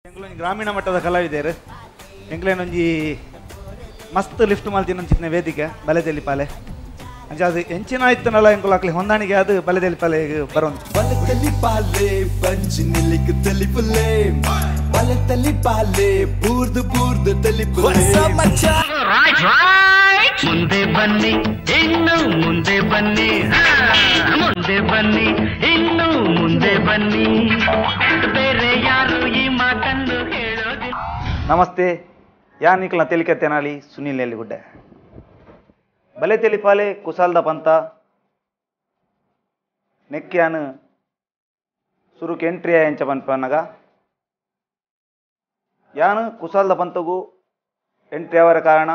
ಎಂಕ್ಲೊಂಜಿ ಗ್ರಾಮೀಣ ಮಟ್ಟದ ಕಲಾವಿದೆರ್ ಎಂಕ್ಲೆನೊಂಜಿ ಮಸ್ತ್ ಲಿಫ್ಟ್ ಮಲ್ತಿನಂಚಿನ ವೇದಿಕೆ ಬಲೆದೆಲಿಪಾಲೆ ಅಂಚಾದ್ ಎಂಚಿನ ಇತ್ತನಲ ಎಂಕುಲು ಅಕ್ಲೆ ಹೊಂದಾಣಿಕೆ ಆದ್ ಬಲೆದೆಲಿಪಾಲೆ ಬರೊಂದು ಬಲತಲಿ ಪಾಲೆ ಬಂಜಿ ನಿಲಿಕ್ ತಲಿಪುಲೆ ಬಲತಲಿ ಪಾಲೆ ಬೂರ್ದು ಬೂರ್ದು ತಲಿಪುಲೆ. ಮುಂದೆ ಬನ್ನಿ ಇನ್ನು ಮುಂದೆ ಬನ್ನಿ, ಮುಂದೆ ಬನ್ನಿ ಇನ್ನು ಮುಂದೆ ಬನ್ನಿ, ಬೇರೆ ಯಾರು ಈ ಮಾತನ್ನು ಹೇಳೋದಿಲ್ಲ. ನಮಸ್ತೆ, ಯಾನ್ ನಿಕ್ಲ ತೆಲಿಕೆ ತೆನಾಲಿ ಸುನಿಲ್ ನೆಲ್ಲಿಗುಡ್ಡೆ. ಬಲೆ ತೆಲಿಪಾಲೆ ಕುಸಾಲ್ದ ಪಂತ ನೆಕ್ಯಾನ್ ಸುರುಕ್ ಎಂಟ್ರಿ ಎಂಚ ಪನ್ಪನಗ ಯಾನ್ ಕುಸಾಲ್ದ ಪಂತಗು ಎಂಟ್ರಿ ಅವರ ಕಾರಣ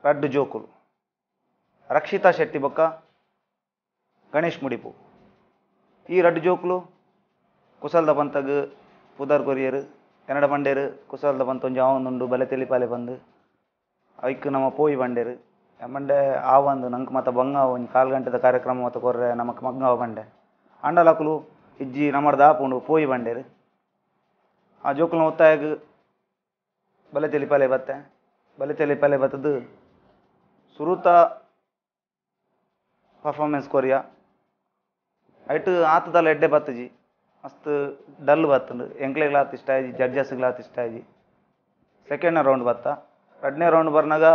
ರಡ್ಡು ಜೋಕುಲು ರಕ್ಷಿತಾ ಶೆಟ್ಟಿ ಬೊಕ್ಕ ಗಣೇಶ್ ಮುಡಿಪು. ಈ ರಡ್ಡು ಜೋಕುಲು ಕುಸಾಲ್ದ ಪಂತಗ್ ಪುದರ್ ಕೊರಿಯರು ಕನ್ನಡ ಬಂಡೇರು ಕುಸಾಲ್ದ ಪಂತ ಒಂಜಿ ಆವೊಂದುಂಡು ಬಲೆ ತೆಲಿಪಾಲೆ ಬಂದು ಐಕ್ ನಮ್ಮ ಪೋಯಿ ಬಂಡೇರು ಮಂಡೆ ಆವಂದು ನಂಗೆ ಮಾತ ಬಂಗ ಒಂಜಿ ಕಾಲು ಗಂಟೆದ ಕಾರ್ಯಕ್ರಮ ಮಾತ ಕೊರ್ರೆ ನಮಕ್ ಮಗ್ಗಾವ ಬಂಡೆ ಅಂಡಲಕುಲು ಇಜ್ಜಿ ನಮ್ಮಡ್ದ ಆಪುಂಡು ಪೋಯಿ ಬಂಡೇರು. ಆ ಜೋಕುಲ್ನ ಒತ್ತಾಯಗ್ ಬಲೆ ತೆಲಿಪಾಲೆ ಬತ್ತೆ ಬಲೆ ತೆಲಿಪಾಲೆ ಬತ್ತದು ಸುರುತ ಪರ್ಫಾರ್ಮೆನ್ಸ್ ಕೊರಿಯ ಐಟ್ ಆತದಲ್ಲ ಎಡ್ಡೆ ಬತ್ತಜಿ ಮಸ್ತ್ ಡಲ್ ಬತ್ತುಂಡು. ಎಂಕ್ಲೆಗ್ಲ ಆತ್ ಇಷ್ಟ ಆಯ್ಜಿ, ಜಡ್ಜಸ್ಗ್ಲ ಆತ್ ಇಷ್ಟ ಆಯ್ಜಿ. ಸೆಕೆಂಡ್ನೇ ರೌಂಡ್ ಬತ್ತ, ರಡ್ಡನೇ ರೌಂಡ್ ಬರ್ನಾಗ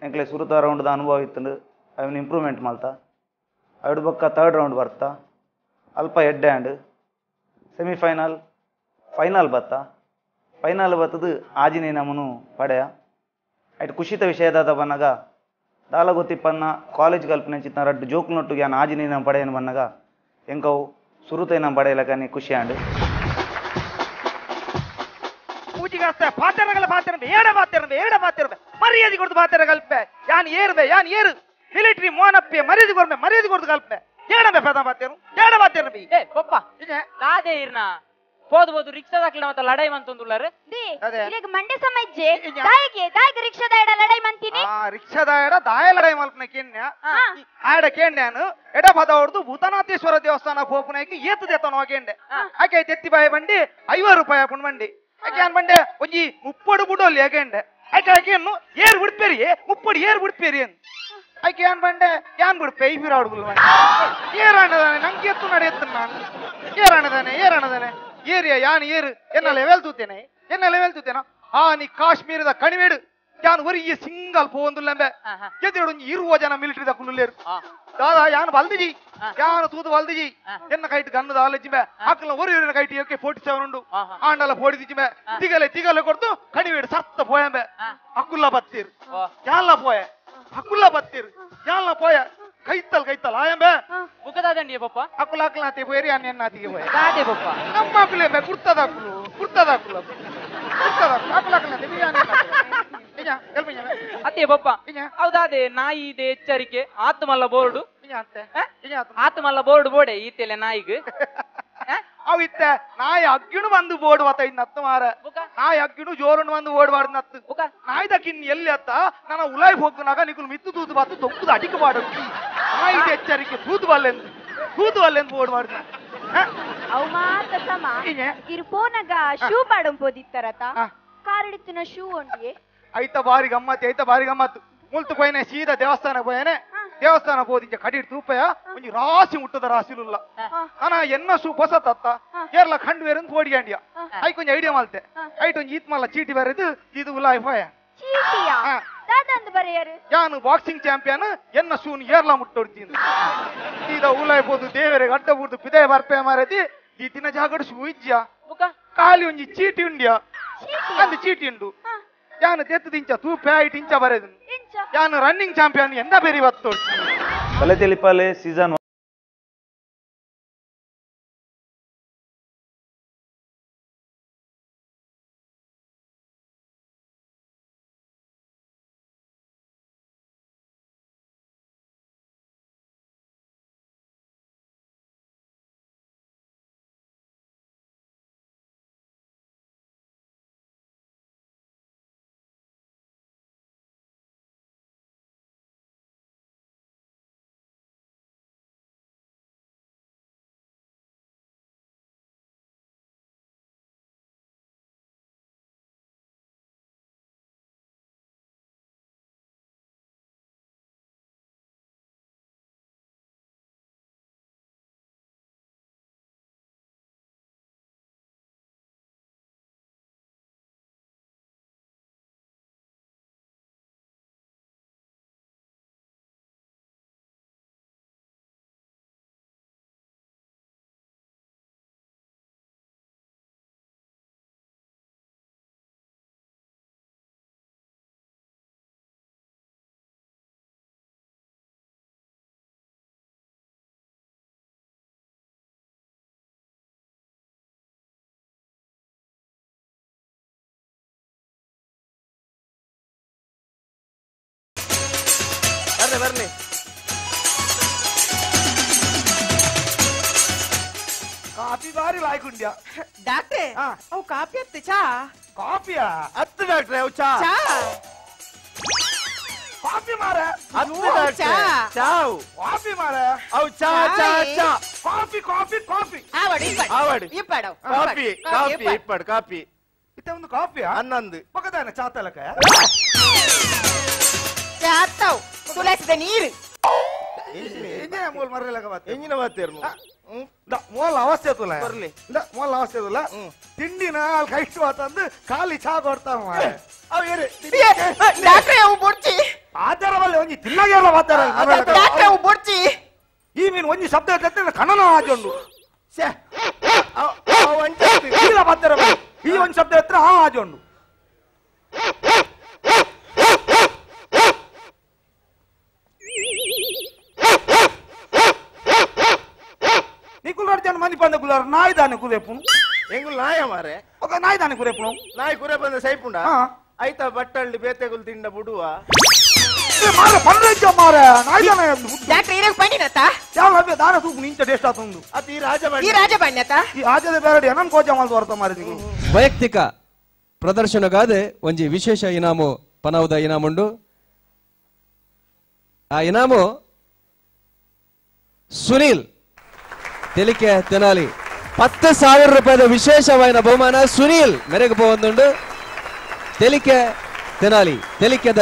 ಎಂಕ್ಲೆ ಸುರುತ ರೌಂಡ್ದ ಅನುಭವ ಇತ್ತುಂಡು, ಅವನ್ ಇಂಪ್ರೂವ್ಮೆಂಟ್ ಮಲ್ತ. ಐಡ್ ಬೊಕ್ಕ ಥರ್ಡ್ ರೌಂಡ್ ಬರ್ತ ಅಲ್ಪ ಎಡ್ಡೆ ಆಂಡ್ ಸೆಮಿಫೈನಲ್ ಫೈನಲ್ ಬತ್ತ. ಫೈನಲ್ ಬತ್ತದು ಆಜಿನೇ ನಮನು ಪಡೆಯ. ಐಟ್ ಖುಷಿತ ವಿಷಯದಾದ ಬನ್ನಾಗ ದಾಲ ಗೊತ್ತಿಪ್ಪನ್ನ ಕಾಲೇಜ್ ಕಲ್ಪನೆ ಚಿತ್ತ ರಡ್ಡು ಜೋಕ್ನೊಟ್ಟಿಗೆ ಯಾನ್ ಆಜಿನೇ ನಮ್ಮ ಪಡೆಯನು ಬನ್ನಾಗ ಎಂಕವು ಸುರುತ ನಮ್ಮ ಪಡೆಯಲಕನಿ ಖುಷಿ ಆಂಡ್. ಪೂಜಿಗಾಸ್ತ ಪಾತೆರಗಳ ಪಾತೆರಬೆ ಏಡ ಪಾತೆರಬೆ ಏಡ ಪಾತೆರಬೆ ಮರ್ಯಾದೆ ಕೊಡ್ದು ಪಾತೆರ ಕಲ್ಪೆ ಯಾನ್ ಏರ್ಬೆ ಯಾನ್ ಏರು ಮಿಲಿಟರಿ ಮೋನಪ್ಪೆ ಮರ್ಯಾದೆ ಕೊರ್ಬೆ ಮರ್ಯಾದೆ ಕೊಡ್ದು ಕಲ್ಪೆ ಏಡಬೆ ಪದ ಪಾತೆರು ಏಡ ಪಾತೆರಬೆ. ಏ ಪಪ್ಪ ದಾದೆ ಇರ್ನ ಪೋದು ಪೋದು ರಿಕ್ಷಾದಾಕ್ಲ ಮತ್ತ ಲಡಾಯಿ ಮಂತೊಂದುಲ್ಲಾರು. ಅದೇ. ಇರೆಗ್ ಮಂಡೆ ಸಮಜ್ಜೆ ದಾಯಿಗೆ ದಾಯಿಗೆ ರಿಕ್ಷಾದ ಎಡ ಲಡಾಯಿ ಮಂತಿನಿ. ಆ ರಿಕ್ಷಾದ ಎಡ ದಾಯ ಲಡಾಯಿ ಮಲ್ಪನ ಕೆನ್ಯ ಆಡ ಕೇಂಡ್ಯಾನು ಎಡ ಪದ ಹೊಡ್ದು ಭೂತನಾಥೇಶ್ವರ ದೇವಸ್ಥಾನ ಪೋಪುನೈಕಿ ಏತು ದೇತನ ಕೇಂಡೆ ಆಕೆ ತೆತ್ತಿ ಬಾಯಿ ಬಂಡಿ 50 ರೂಪಾಯಿ ಹಾಕೊಂಡು ಬಂಡಿ ಆಕೆ ಅನ್ ಬಂಡೆ ಒಂಜಿ ಮುಪ್ಪಡು ಬುಡೋಲಿ ಆಕೆಂಡೆ ಆಕೆ ಆಕೆಯನ್ನು ಏರ್ ಬಿಡ್ಪೇರಿ ಮುಪ್ಪಡು ಏರ್ ಬಿಡ್ಪೇರಿ ಅಂತ ಆಕೆ ಏನ್ ಬಂಡೆ ಯಾನ್ ಬಿಡ್ಪೆ ಈ ಬೀರ ಹುಡುಗಲು ಬಂಡೆ ಏರಾಣದಾನೆ ನಂಗೆ ಎತ್ತು ನಡೆ ಎತ್ತು ನಾನು ಏರಾಣದಾನೆ ಏರಾಣದಾನೆ ಏರಿಯ ಯಾನ್ ಏರು ಎನ್ನ ಲೆವೆಲ್ ತೂತೇನೆ ಎನ್ನ ಲೆವೆಲ್ ತೂತೇನ ಆ ನೀ ಕಾಶ್ಮೀರದ ಕಣಿವೇಡು ಯಾನ್ ಒರಿಯ ಸಿಂಗಲ್ ಪೋವೊಂದುಲ್ಲಂಬೆ ಎದುರು ಒಂಜಿ ಇರುವ ಜನ ಮಿಲಿಟರಿ ದಕ್ಕುಲ್ಲೇರು ದಾದಾ ಯಾನ್ ಬಲ್ದಿಜಿ ಯಾನ್ ತೂದು ಬಲ್ದಿಜಿ ಎನ್ನ ಕೈಟ್ ಗನ್ನದ ಆಲಜಿಂಬೆ ಅಕ್ಕಲ ಒರಿ ಕೈಟ್ ಏಕೆ 47 ಉಂಡು ಆಂಡಲ ಪೋಡಿದಿಜಿಂಬೆ ತಿಗಲೆ ತಿಗಲೆ ಕೊಡ್ತು ಕಣಿವೇಡು ಸರ್ತ ಪೋಯಂಬೆ ಅಕ್ಕುಲ್ಲ ಬತ್ತೀರ್ ಯಾನ್ಲ ಪೋಯ ಅಕ್ಕುಲ್ಲ ಬತ್ತೀರ್ ಯಾನ್ಲ ಪೋಯ ಕೈತಲ್ ಕೈತಲ್ ಆಯಂಬೆ ಬುಕ್ಕದಾದಂಡಿಯ ಪಪ್ಪ ಅಕ್ಕುಲ ಅಕ್ಕಲ ಪೋಯರಿ ಯಾನ್ ಎನ್ನಾತಿಗೆ ಪೋಯ ದಾದೆ ಪಪ್ಪ ನಮ್ಮ ಅಕ್ಕುಲೆ ಬೆ ಕುರ್ತದ ಅಕ್ಕುಲು ಕುರ್ತದ ಅಕ್ಕುಲು ಕುರ್ತದ ಅಕ್ಕುಲ ಅಕ್ಕಲ ಯಾನ್ ಅತ್ತೆ ಪಪ್ಪ ಹೌದಾದೆ ನಾಯಿ ಇದೆ ಎಚ್ಚರಿಕೆ ಆತ್ಮಲ್ಲ ಬೋರ್ಡು ಆತ್ಮಲ್ಲ ಬೋರ್ಡ್ ಬೋಡೆ ಈತೆಲೆ ನಾಯಿಗ್ ಅವಿತ್ತೆ ನಾಯಿ ಅಗ್ಗಿಣು ಬಂದು ಬೋರ್ಡ್ ಬತ್ತ ಇನ್ನು ಮಾರ ನಾಯಿ ಅಗ್ಗಿಣು ಜೋರುಣು ಬಂದು ಓಡ್ ಬಾರ್ದು ನತ್ತು ನಾಯ್ದ ಕಿನ್ ಎಲ್ಲಿ ಅತ್ತ ನನ್ನ ಉಲಾಯ್ ಹೋಗ್ನಾಗ ನಿಕುಲು ಮಿತ್ತು ತೂತು ಬತ್ತು ತೊಕ್ಕುದು ಅಡಿಕೆ ಬಾಡು ನಾಯಿದ ಎಚ್ಚರಿಕೆ ತೂತು ಬಲ್ಲೆಂದು ತೂತು ಬಲ್ಲೆಂದು ಬೋರ್ಡ್ ಬಾರ್ದು. ಅವು ಮಾತ ಸಮ ಇರು ಪೋನಗ ಶೂ ಪಾಡಂ ಪೋದಿತ್ತರತ ಕಾರಡಿತ್ತಿನ ಶೂ ಒಂಡಿಯೆ ಐತ ಬಾರಿ ಗಮ್ಮತ್ ಐತ ಬಾರಿ ಗಮ್ಮತ್ತು ಮುಲ್ತು ಪೋಯನೆ ಸೀದಾ ದೇವಸ್ಥಾನ ಪೋಯನೆ ದೇವಸ್ಥಾನ ಪೋದಿಂಚ ಕಡಿಡ್ ತೂಪಯ ಒಂಜಿ ರಾಶಿ ಮುಟ್ಟದ ರಾಶಿಲುಲ್ಲ ಅನ ಎನ್ನ ಶೂ ಹೊಸ ತತ್ತ ಏರ್ಲ ಖಂಡು ಬೇರೆ ಪೋಡಿಯಾಂಡಿಯ ಐಕ್ ಒಂಜಿ ಐಡಿಯಾ ಮಲ್ತೆ ಐಟ್ ಒಂಜಿ ಈತ್ ಮಲ್ಲ ಚೀಟಿ ಬರೆದು ಇದು ಉಲಾಯ್ ಪೋಯ ಚೀಟಿಯಾ ದಾದಂದು ಬರೆಯರು ಯಾನು ಬಾಕ್ಸಿಂಗ್ ಚಾಂಪಿಯನ್ ಎನ್ನ ಶೂನ್ ಏರ್ಲ ಮುಟ್ಟೊಡ್ತೀನಿ ಸೀದಾ ಉಲಾಯ್ ಪೋದು ದೇವರೆ ಅಡ್ಡ ಬೂರ್ದು ಪಿದೆ ಬರ್ಪೆ ಮಾರದಿ ಈ ದಿನ ಜಾಗಡು ಶೂ ಇಜ್ಜಿಯ ಖಾಲಿ ಒಂಜಿ ಚೀಟಿ ಉಂಡಿಯ ಅಂದು ಚೀಟಿ ಉಂಡು ಯಾನು ತೆತ್ತದಿಂಚ ತೂಪೆ ಐಟ್ ಇಂಚ ಬರೆದು ಯಾನು ರನ್ನಿಂಗ್ ಚಾಂಪಿಯನ್ ಎಂದ ಬೇರೆ ಬತ್ತು. ಬಲೆ ತೆಲಿಪಾಲೆ ಸೀಸನ್ ಬರ್ಲೆ ಬರ್ಲೆ. ಕಾಫಿ ಬಾರಿ ಲಾಯ್ಕುಂಡ್ಯ ಡಾಕ್ಟ್ರೆ, ಅವು ಕಾಫಿ ಅತ್ತೆ ಚಾ? ಕಾಫಿಯಾ ಅತ್ತು ಡಾಕ್ಟ್ರೆ, ಅವು ಚಾ. ಚಾ ಕಾಫಿ ಮಾರ ಅತ್ತು ಡಾಕ್ಟ್ರೆ, ಚಾವು ಕಾಫಿ ಮಾರ. ಅವು ಚಾ ಚಾ ಚಾ. Coffee coffee coffee. ಆವಡು ಆವಡು. ಇಪ್ಪಡು ಕಾಫಿ ಕಾಫಿ ಇಪ್ಪಡು ಕಾಫಿ. ಇತ್ತೆ ಒಂದು ಕಾಫಿಯಾ ಹನ್ನೊಂದು ಪಕ್ಕದಾನ ಚಾತಲಕ ಚಾತಾವ್ ತುಳಸಿದ ನೀರು. ಮೂಲ ಮರಲಕ ಬಾತ್ ಎಂಜಿನ ಬಾತೇರ್ನು ಮೂಲ ಅವಸ್ಥೆ ತುಲ ಬರ್ಲಿ. ಮೂಲ ಅವಸ್ಥೆ ತುಲ ತಿಂಡಿನ ಅಲ್ಲಿ ಕೈಷ್ಟು ಬಾತಂದು ಖಾಲಿ ಚಾ ಕೊಡ್ತಾವ ಮಾರ್ರೆ. ಅವು ಏರು ಡಾಕ್ಟ್ರೆ, ಅವು ಬೊಡ್ಚಿ. ಆಚಾರ ಬಲ್ಲೆ ಒಂಜಿ ತಿನ್ನಗೇರ್ಲ ಬಾತಾರ. ಡಾಕ್ಟ್ರೆ, ಅವು ಬೊಡ್ಚಿ. ಈ ಮೀನು ಒಂಜಿ ಶಬ್ದ ಎತ್ತಿದ್ರೆ ಕಣ್ಣನ ಆಚೊಂಡು. ಛೆ, ಅವು ಅಂಚೆ ಇಲ್ಲ ಬಾತಾರ ಬಲ್ಲೆ. ಈ ಒಂಜಿ ಶಬ್ದ ಎತ್ತಿದ್ರೆ ಆ ಆಚೊಂಡು. ನಿಕುಲ್ ಜನ ಮನಿ ಪಂದ ಕುಲಾರ ನಾಯಿ ದಾನೆ ಕುರೇಪುನು. ಎಂಗುಲ್ ನಾಯ ಮಾರೆ. ఒక ನಾಯಿ ದಾನೆ ಕುರೇಪುನು. ನಾಯಿ ಕುರೆ ಬಂದ ಸೈಪುಂಡ ಹಾ. ಐತ ಬಟ್ಟಳ್ಳಿ ಬೇತೆಗುಲ್ ತಿಂಡ ಬುಡುವ. ಮಾರೆ ಪಂಡ್ರೆ ಮಾರೆ ನಾಯಿ ದಾನೆ. ಡಾಕ್ಟ್ರೆ, ಇರಕ್ ಪಂಡಿನತ್ತ ಯಾವ ಲಭ್ಯ ದಾನ ಸೂಪು ಇಂಚ ಟೇಸ್ಟ್ ಆತುಂಡು. ಅತ್ ಈ ರಾಜ ಈ ರಾಜ ಬಣ್ಣತ ಈ ಆಜದ ಬೇರೆ ಏನನ್ ಕೋಚ ಮಾಲ್ ವರ್ತ ಮಾರೆ ನಿಕುಲು. ವೈಯಕ್ತಿಕ ಪ್ರದರ್ಶನಗಾದೆ ಒಂಜಿ ವಿಶೇಷ ಇನಾಮು ಪನವುದ ಇನಾಮುಂಡು. ಆ ಇನಾಮು ಸುನೀಲ್ ತೆಲಿಕೆ ತೆನಾಲಿ 10,000 ರೂಪಾಯಿದ ವಿಶೇಷವಾದ ಬಹುಮಾನ ಸುನೀಲ್ ಮೆರೆಗೆ ಪೋವೊಂದುಂಡು. ತೆಲಿಕೆ ತೆನಾಲಿ ತೆಲಿಕೆದ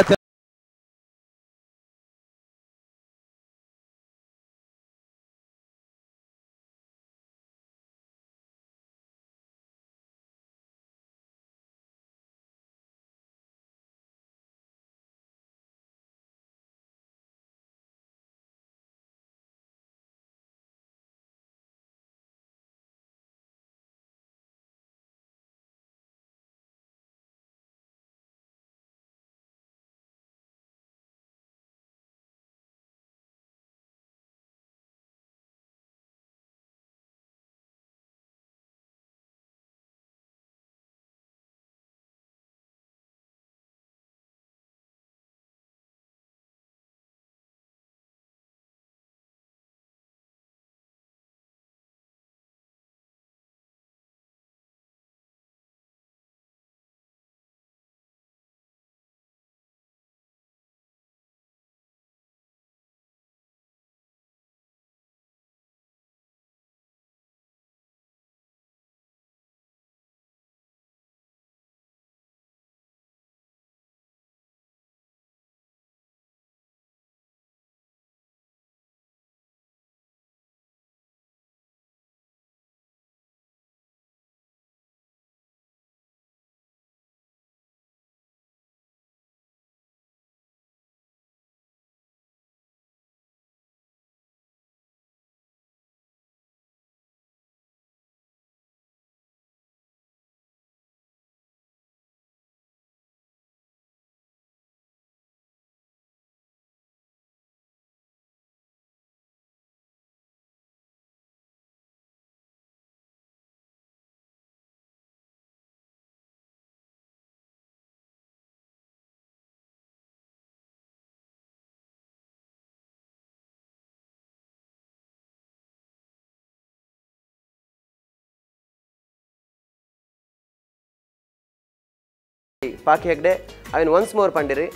ಪಾಕಿ ಹೆಗ್ಡೆ ಅವಿನ ಒನ್ಸ್ ಮೋರ್ ಪಂಡಿರಿ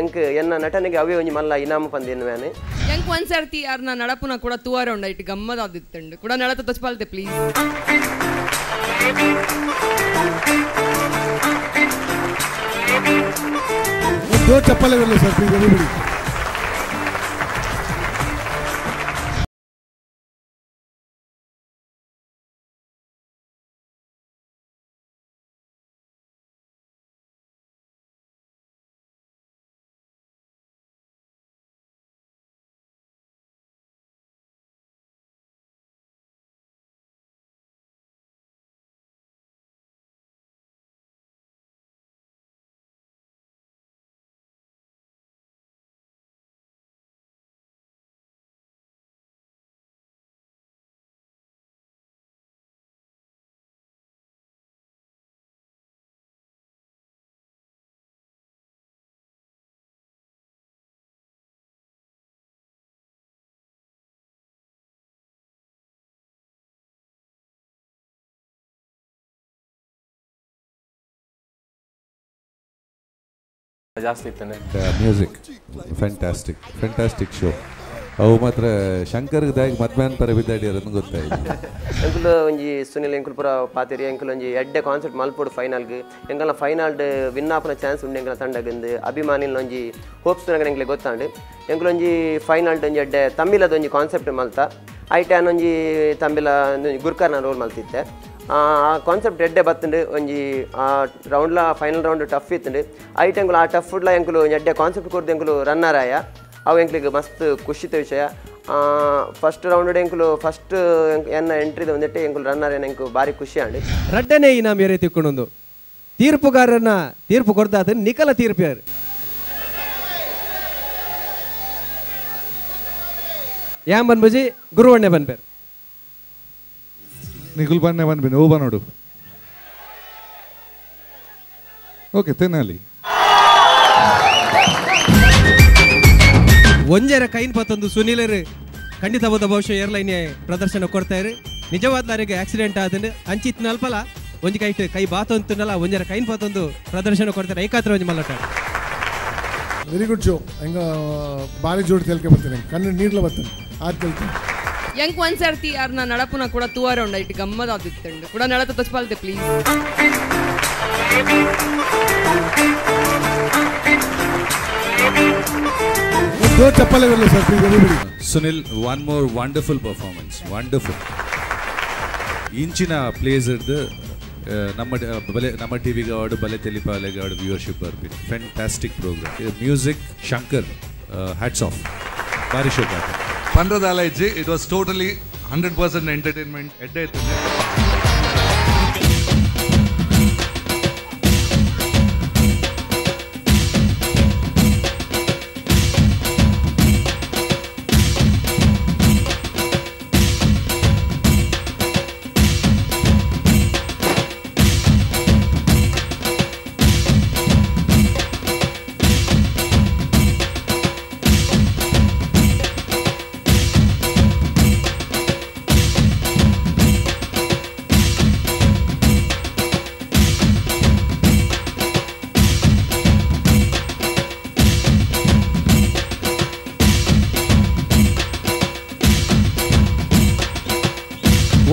ಎಂಕ್ ಎನ್ನ ನಟನೆಗೆ ಅವೇ ಒಂಜಿ ಮಲ್ಲ ಇನಾಮು ಪಂದಿನ್ವೇನೆ. ಎಂಕ್ ಒಂದ್ ಸರ್ತಿ ಯಾರನ್ನ ನಡಪುನ ಕೂಡ ತೂವಾರ ಉಂಡ ಇಟ್ಟು ಗಮ್ಮದಾದಿತ್ತುಂಡು ಕೂಡ ನಡತ ತೊಚ್ಪಾಲ್ತೆ ಪ್ಲೀಸ್. ಚಪ್ಪಲೆ ಸರ್ ಪ್ಲೀಸ್ ಎವ್ರಿಬಡಿ. ಜಾಸ್ತಿ ಇತ್ತಾನೆ. Music fantastic, fantastic show. ಅವು ಮಾತ್ರ ಶಂಕರ್ಗೆ ದಾಗಿ ಮದ್ಮ್ಯಾನ್ ಪರ ಬಿದ್ದಾಡಿರೋದು ಗೊತ್ತಾಯ್ತು. ಎಂಕುಲು ಒಂಜಿ ಸುನಿಲ್ ಎಂಕುಲು ಪೂರ ಪಾತೆರಿ ಎಂಕುಲು ಒಂಜಿ ಎಡ್ಡೆ ಕಾನ್ಸರ್ಟ್ ಮಲ್ಪೊಡು ಫೈನಲ್ಗೆ. ಎಂಕಲ್ನ ಫೈನಲ್ ವಿನ್ ಆಪುನ ಚಾನ್ಸ್ ಉಂಡು ಎಂಕಲ್ನ ತಂಡಗಂದು ಅಭಿಮಾನಿಲ್ ಒಂಜಿ ಹೋಪ್ಸ್ ತುನಗ ಎಂಕ್ಲೆ ಗೊತ್ತಾಂಡು. ಎಂಕುಲು ಒಂಜಿ ಫೈನಲ್ ಒಂಜಿ ಎಡ್ಡೆ ತಮಿಳದ ಒಂಜಿ ಕಾನ್ಸೆಪ್ಟ್ ಮಲ್ತ. ಐಟ್ ಆನ್ ಒಂಜಿ ತಮಿಳ ಗುರ್ಕರ್ನ ರೋಲ್ ಮಲ್ತಿತ್ತೆ. ಆ ಕಾನ್ಸೆಪ್ಟ್ ಎಡ್ಡೆ ಬತ್ತುಂಡು. ಒಂಜಿ ಆ ರೌಂಡ್ಲ ಫೈನಲ್ ರೌಂಡ್ ಟಫ್ ಇತ್ತುಂಡು. ಐಟ್ ಎಂಕುಲು ಆ ಟಫ್ ಫುಡ್ಲ ಎಂಕುಲು ಎಡ್ಡೆ ಕಾನ್ಸೆಪ್ಟ್ ಕೊರ್ದು ಎಂಕುಲು ರನ್ನರ್ ಆಯ. ಅವು ಎಂಕ್ಲಿಗೆ ಮಸ್ತ್ ಖುಷಿತ ವಿಷಯ. ಫಸ್ಟ್ ರೌಂಡ್ ಎಂಕುಲು ಫಸ್ಟ್ ಎನ್ನ ಎಂಟ್ರಿದ ಒಂದಿಟ್ಟೆ ಎಂಕುಲು ರನ್ನರ್ ಎಂಕು ಭಾರಿ ಖುಷಿ ಆಂಡು. ರಡ್ಡನೇ ಇನಾಮ್ ಏರೇ ತಿಕ್ಕೊಂಡೊಂದು ತೀರ್ಪುಗಾರನ ತೀರ್ಪು ಕೊಡ್ದಾದ ನಿಖಲ ತೀರ್ಪು ಯಾರು ಯಾಂ ಬನ್ಬುಜಿ ಗುರುವಣ್ಣೆ ಬನ್ಪೇರು ನಿಗುಲ್ ಬನ್ನೆ ಬನ್ಬಿನ ಓ ಬನ್ನೋಡು. ಓಕೆ ತೆನಾಲಿ ಒಂಜರ ಕೈನ್ ಪತ್ತೊಂದು ಸುನೀಲರು ಖಂಡಿತ ಹೋದ ಬಹುಶಃ ಏರ್ಲೈನ್ ಪ್ರದರ್ಶನ ಕೊಡ್ತಾರೆ. ನಿಜವಾದ ಆಕ್ಸಿಡೆಂಟ್ ಆದ್ರೆ ಅಂಚಿತ್ ನಲ್ಪಲ ಒಂಜಿ ಕೈಟ್ ಕೈ ಬಾತೊಂತುನಲ್ಲ ಒಂಜರ ಕೈನ್ ಪತ್ತೊಂದು ಪ್ರದರ್ಶನ ಕೊಡ್ತಾರೆ. ಏಕಾತ್ರ ಒಂಜಿ ಮಲ್ಲಟ ವೆರಿ ಗುಡ್ ಶೋ. ಹೆಂಗ ಬಾರಿ ಜೋಡಿ ತೆಲ್ಕೆ ಬರ್ತೀನಿ, ಕಣ್ಣು ನೀರ್ಲ ಬರ್ತಾನೆ ಆದ್ ತೆಲ್ತೀನಿ. ಎಂಕ್ ಒಂದ್ ಸರ್ತಿ ಯಾರನ್ನ ನಡಪುನ ಕೂಡ ತೂವಾರ ಉಂಡ ಇಟ್ಟು ಗಮ್ಮದಾದಿತ್ತಂಡು ಕೂಡ ನಡತ ತಚ್ಪಾಲ್ತೆ ಪ್ಲೀಸ್. ಚಪ್ಪಲೆ ಬರಲಿ sir please everybody. Sunil, one more wonderful performance, wonderful. ಇಂಚಿನ ಪ್ಲೇಸ್ ಹಿಡ್ದು ನಮ್ಮ ಬಲೆ ನಮ್ಮ ಟಿ ವಿಗೆ ಆಡು ಬಲೆ ತೆಲಿಪಾಲೆಗೆ ಆಡು ವ್ಯೂವರ್ಶಿಪ್ ಬರ್ಬೇಕು. Fantastic programme. Music Shankar, hats off. ಭಾರಿ ಶೋಕ್ ಆಯ್ತು. ಪಂದ್ರದಾಲ ಇಜ್ಜಿ it was totally 100% entertainment. ಎಡ್ಡೆ ಇತ್ತು.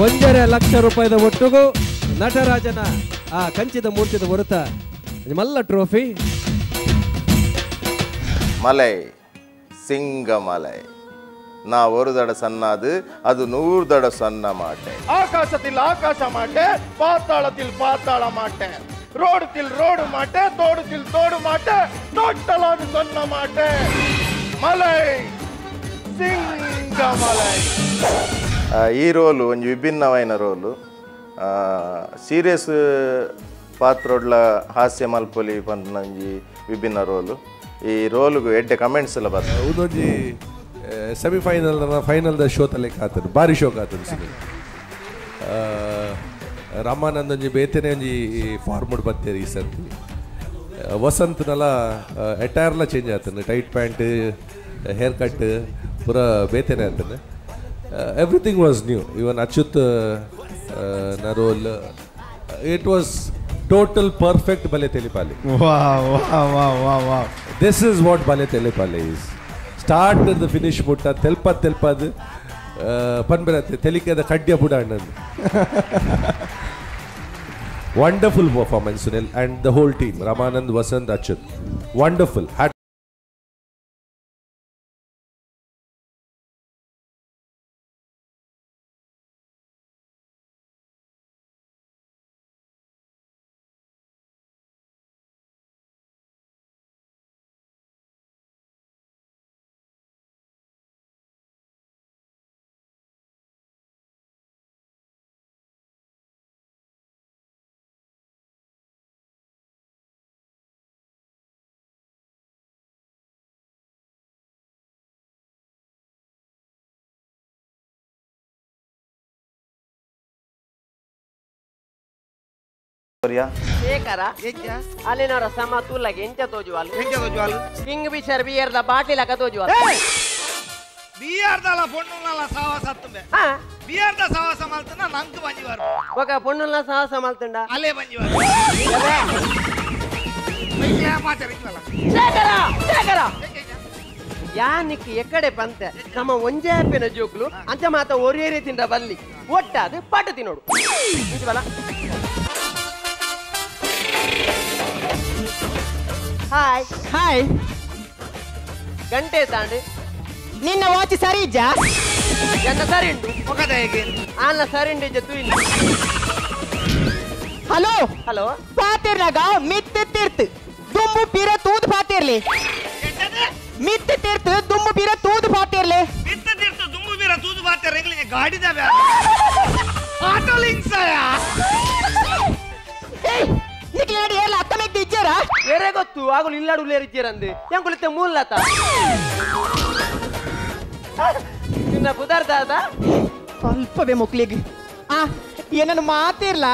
ಒಂದರ ಲಕ್ಷ ರೂಪಾಯಿದ ಒಟ್ಟುಗೂ ನಟರಾಜನ ಆ ಕಂಚಿದ ಮೂರ್ತಿದ ಹೊರತ ಮಲ್ಲ ಟ್ರೋಫಿ. ಮಲೈ ಸಿಂಗಮಲೈ ನಾ ஒரு தட ಸಣ್ಣದು ಅದು 100 ದಡ ಸಣ್ಣ ಮಾಟೆ. ಆಕಾಶத்தில் ಆಕಾಶ ಮಾಟೆ, ಪಾತಾಳத்தில் ಪಾತಾಳ ಮಾಟೆ, ರೋಡத்தில் ರೋಡು ಮಾಟೆ, ತೋಡத்தில் ತೋಡು ಮಾಟೆ, ಟೋಟಲಾದ ಸಣ್ಣ ಮಾಟೆ. ಮಲೈ ಸಿಂಗಮಲೈ. ಈ ರೋಲು ಒಂಜಿ ವಿಭಿನ್ನವಾಯಿನ ರೋಲು. ಸೀರಿಯಸ್ ಪಾತ್ರೊಡ್ಲ ಹಾಸ್ಯ ಮಲ್ಪೊಲಿ ಪಂಪಿನ ಒಂಜಿ ವಿಭಿನ್ನ ರೋಲು. ಈ ರೋಲುಗು ಎಡ್ಡೆ ಕಮೆಂಟ್ಸ್ ಎಲ್ಲ ಬರ್ತದೆ. ಉಂದೊಂಜಿ ಸೆಮಿಫೈನಲ್ ಫೈನಲ್ದ ಶೋ ತಲೆಕ್ ಆತನು ಭಾರಿ ಶೋಕ್ ಆತನು ಸುನಿಲ್. ರಾಮಾನಂದ್ ಒಂಜಿ ಬೇತೆನೆ ಒಂಜಿ ಫಾರ್ಮುಡ್ ಬತ್ತೇರಿ ಈ ಸರ್ತಿ. ವಸಂತ್ನಲ ಅಟೈರ್ಲ ಚೇಂಜ್ ಆತನು, ಟೈಟ್ ಪ್ಯಾಂಟ್ ಹೇರ್ ಕಟ್ ಪೂರ ಬೇತೆನೆ ಆತನು. Everything was new. Even Achyut na role, it was total perfect Bale Telipale. Wow, wow, wow, wow, wow. This is what Bale Telipale is. Start to the finish mutta telpa telpad panbirate telikada kadya buda Wonderful performance, Sunil, and the whole team. Ramanand, Vasant, Achyut. Wonderful. Shekhara ಅಲ್ಲಿನ ಸಮ ತುಲ್ಲಗೆ ಎಂಚ ತೋಜುವಾಲು ಎಂಚ ತೋಜುವಾಲು king ಬಿಷರ್ ಬಿಯರ್ದ ಬಾಟಿಲಕ ತೋಜುವಾಲು ಬಿಯರ್ದಲ ಪೊಣ್ಣುಲಲ ಸಾವಾಸ ಅತ್ತುಂಬೆ ಬಿಯರ್ದ ಸಾವಾಸ ಮಲ್ತನ ನಂಕ್ ಬಂಜಿವಾರು ఒక ಪೊಣ್ಣುಲ ಸಾವಾಸ ಮಲ್ತಂಡ ಅಲ್ಲೇ ಬಂಜಿವಾರು ಶೇಖರ ಶೇಖರ Jannik ಎಕ್ಕಡೆ ಪಂತೆ ನಮ್ಮ ಒಂಜೇ ಆಪಿನ ಜೋಕ್ಲು ಅಂಚ ಮಾತ ಒರಿಯರಿ ತಿಂಡ ಬಲ್ಲಿ ಒಟ್ಟಾದ ಪಾಟ ತಿನ್ನೋಡು ನಿಜವಲ್ಲ. ಹಾಯ್ ಹಾಯ್ ಗಂಟೆ ತಾಂಡು ನಿನ್ನ ವಾಚ್ ಸರಿ ಇಜ್ಜಾ? ಎನ್ನ ಸರಿ ಉಂಟು ಆನ ಸರಿ ಉಂಟು ಇಜ್ಜ ತೂಯಿಲ್ಲ. ಹಲೋ ಹಲೋ ಪಾತಿರ್ನಾಗ ಮಿತ್ತು ತೀರ್ತು ದುಂಬು ಪೀರ ತೂದು ಪಾತಿರ್ಲಿ ಮಿತ್ತು ತೀರ್ತು ದುಂಬು ಪೀರ ತೂದು ಪಾತಿರ್ಲಿ ಮಿತ್ತು ತೀರ್ತು ದುಂಬು ಪೀರ ತೂದು ಪಾತಿರ್ಲಿ ಗಾಡಿದ ಆಟೋ ಲಿಂಕ್ಸ್ ನಿಕ್ಲೇಡಿ ಏರ್ಲ ಅತ್ತ ಮೆಗ್ದು ಇಜ್ಜಾರಾ? ಏರೇ ಗೊತ್ತು ಆಗಲು ಇಲ್ಲಾಡು ಉಲ್ಲೇರು ಇಜ್ಜೇರಂದು ಎಂಕುಲಿತ್ತೆ ಮೂಲತ ನಿನ್ನ ಬುದಾರ್ ದಾದ ಸ್ವಲ್ಪವೇ ಮುಕ್ಲಿಗೆ ಆ ಏನನ್ನು ಮಾತಿರ್ಲ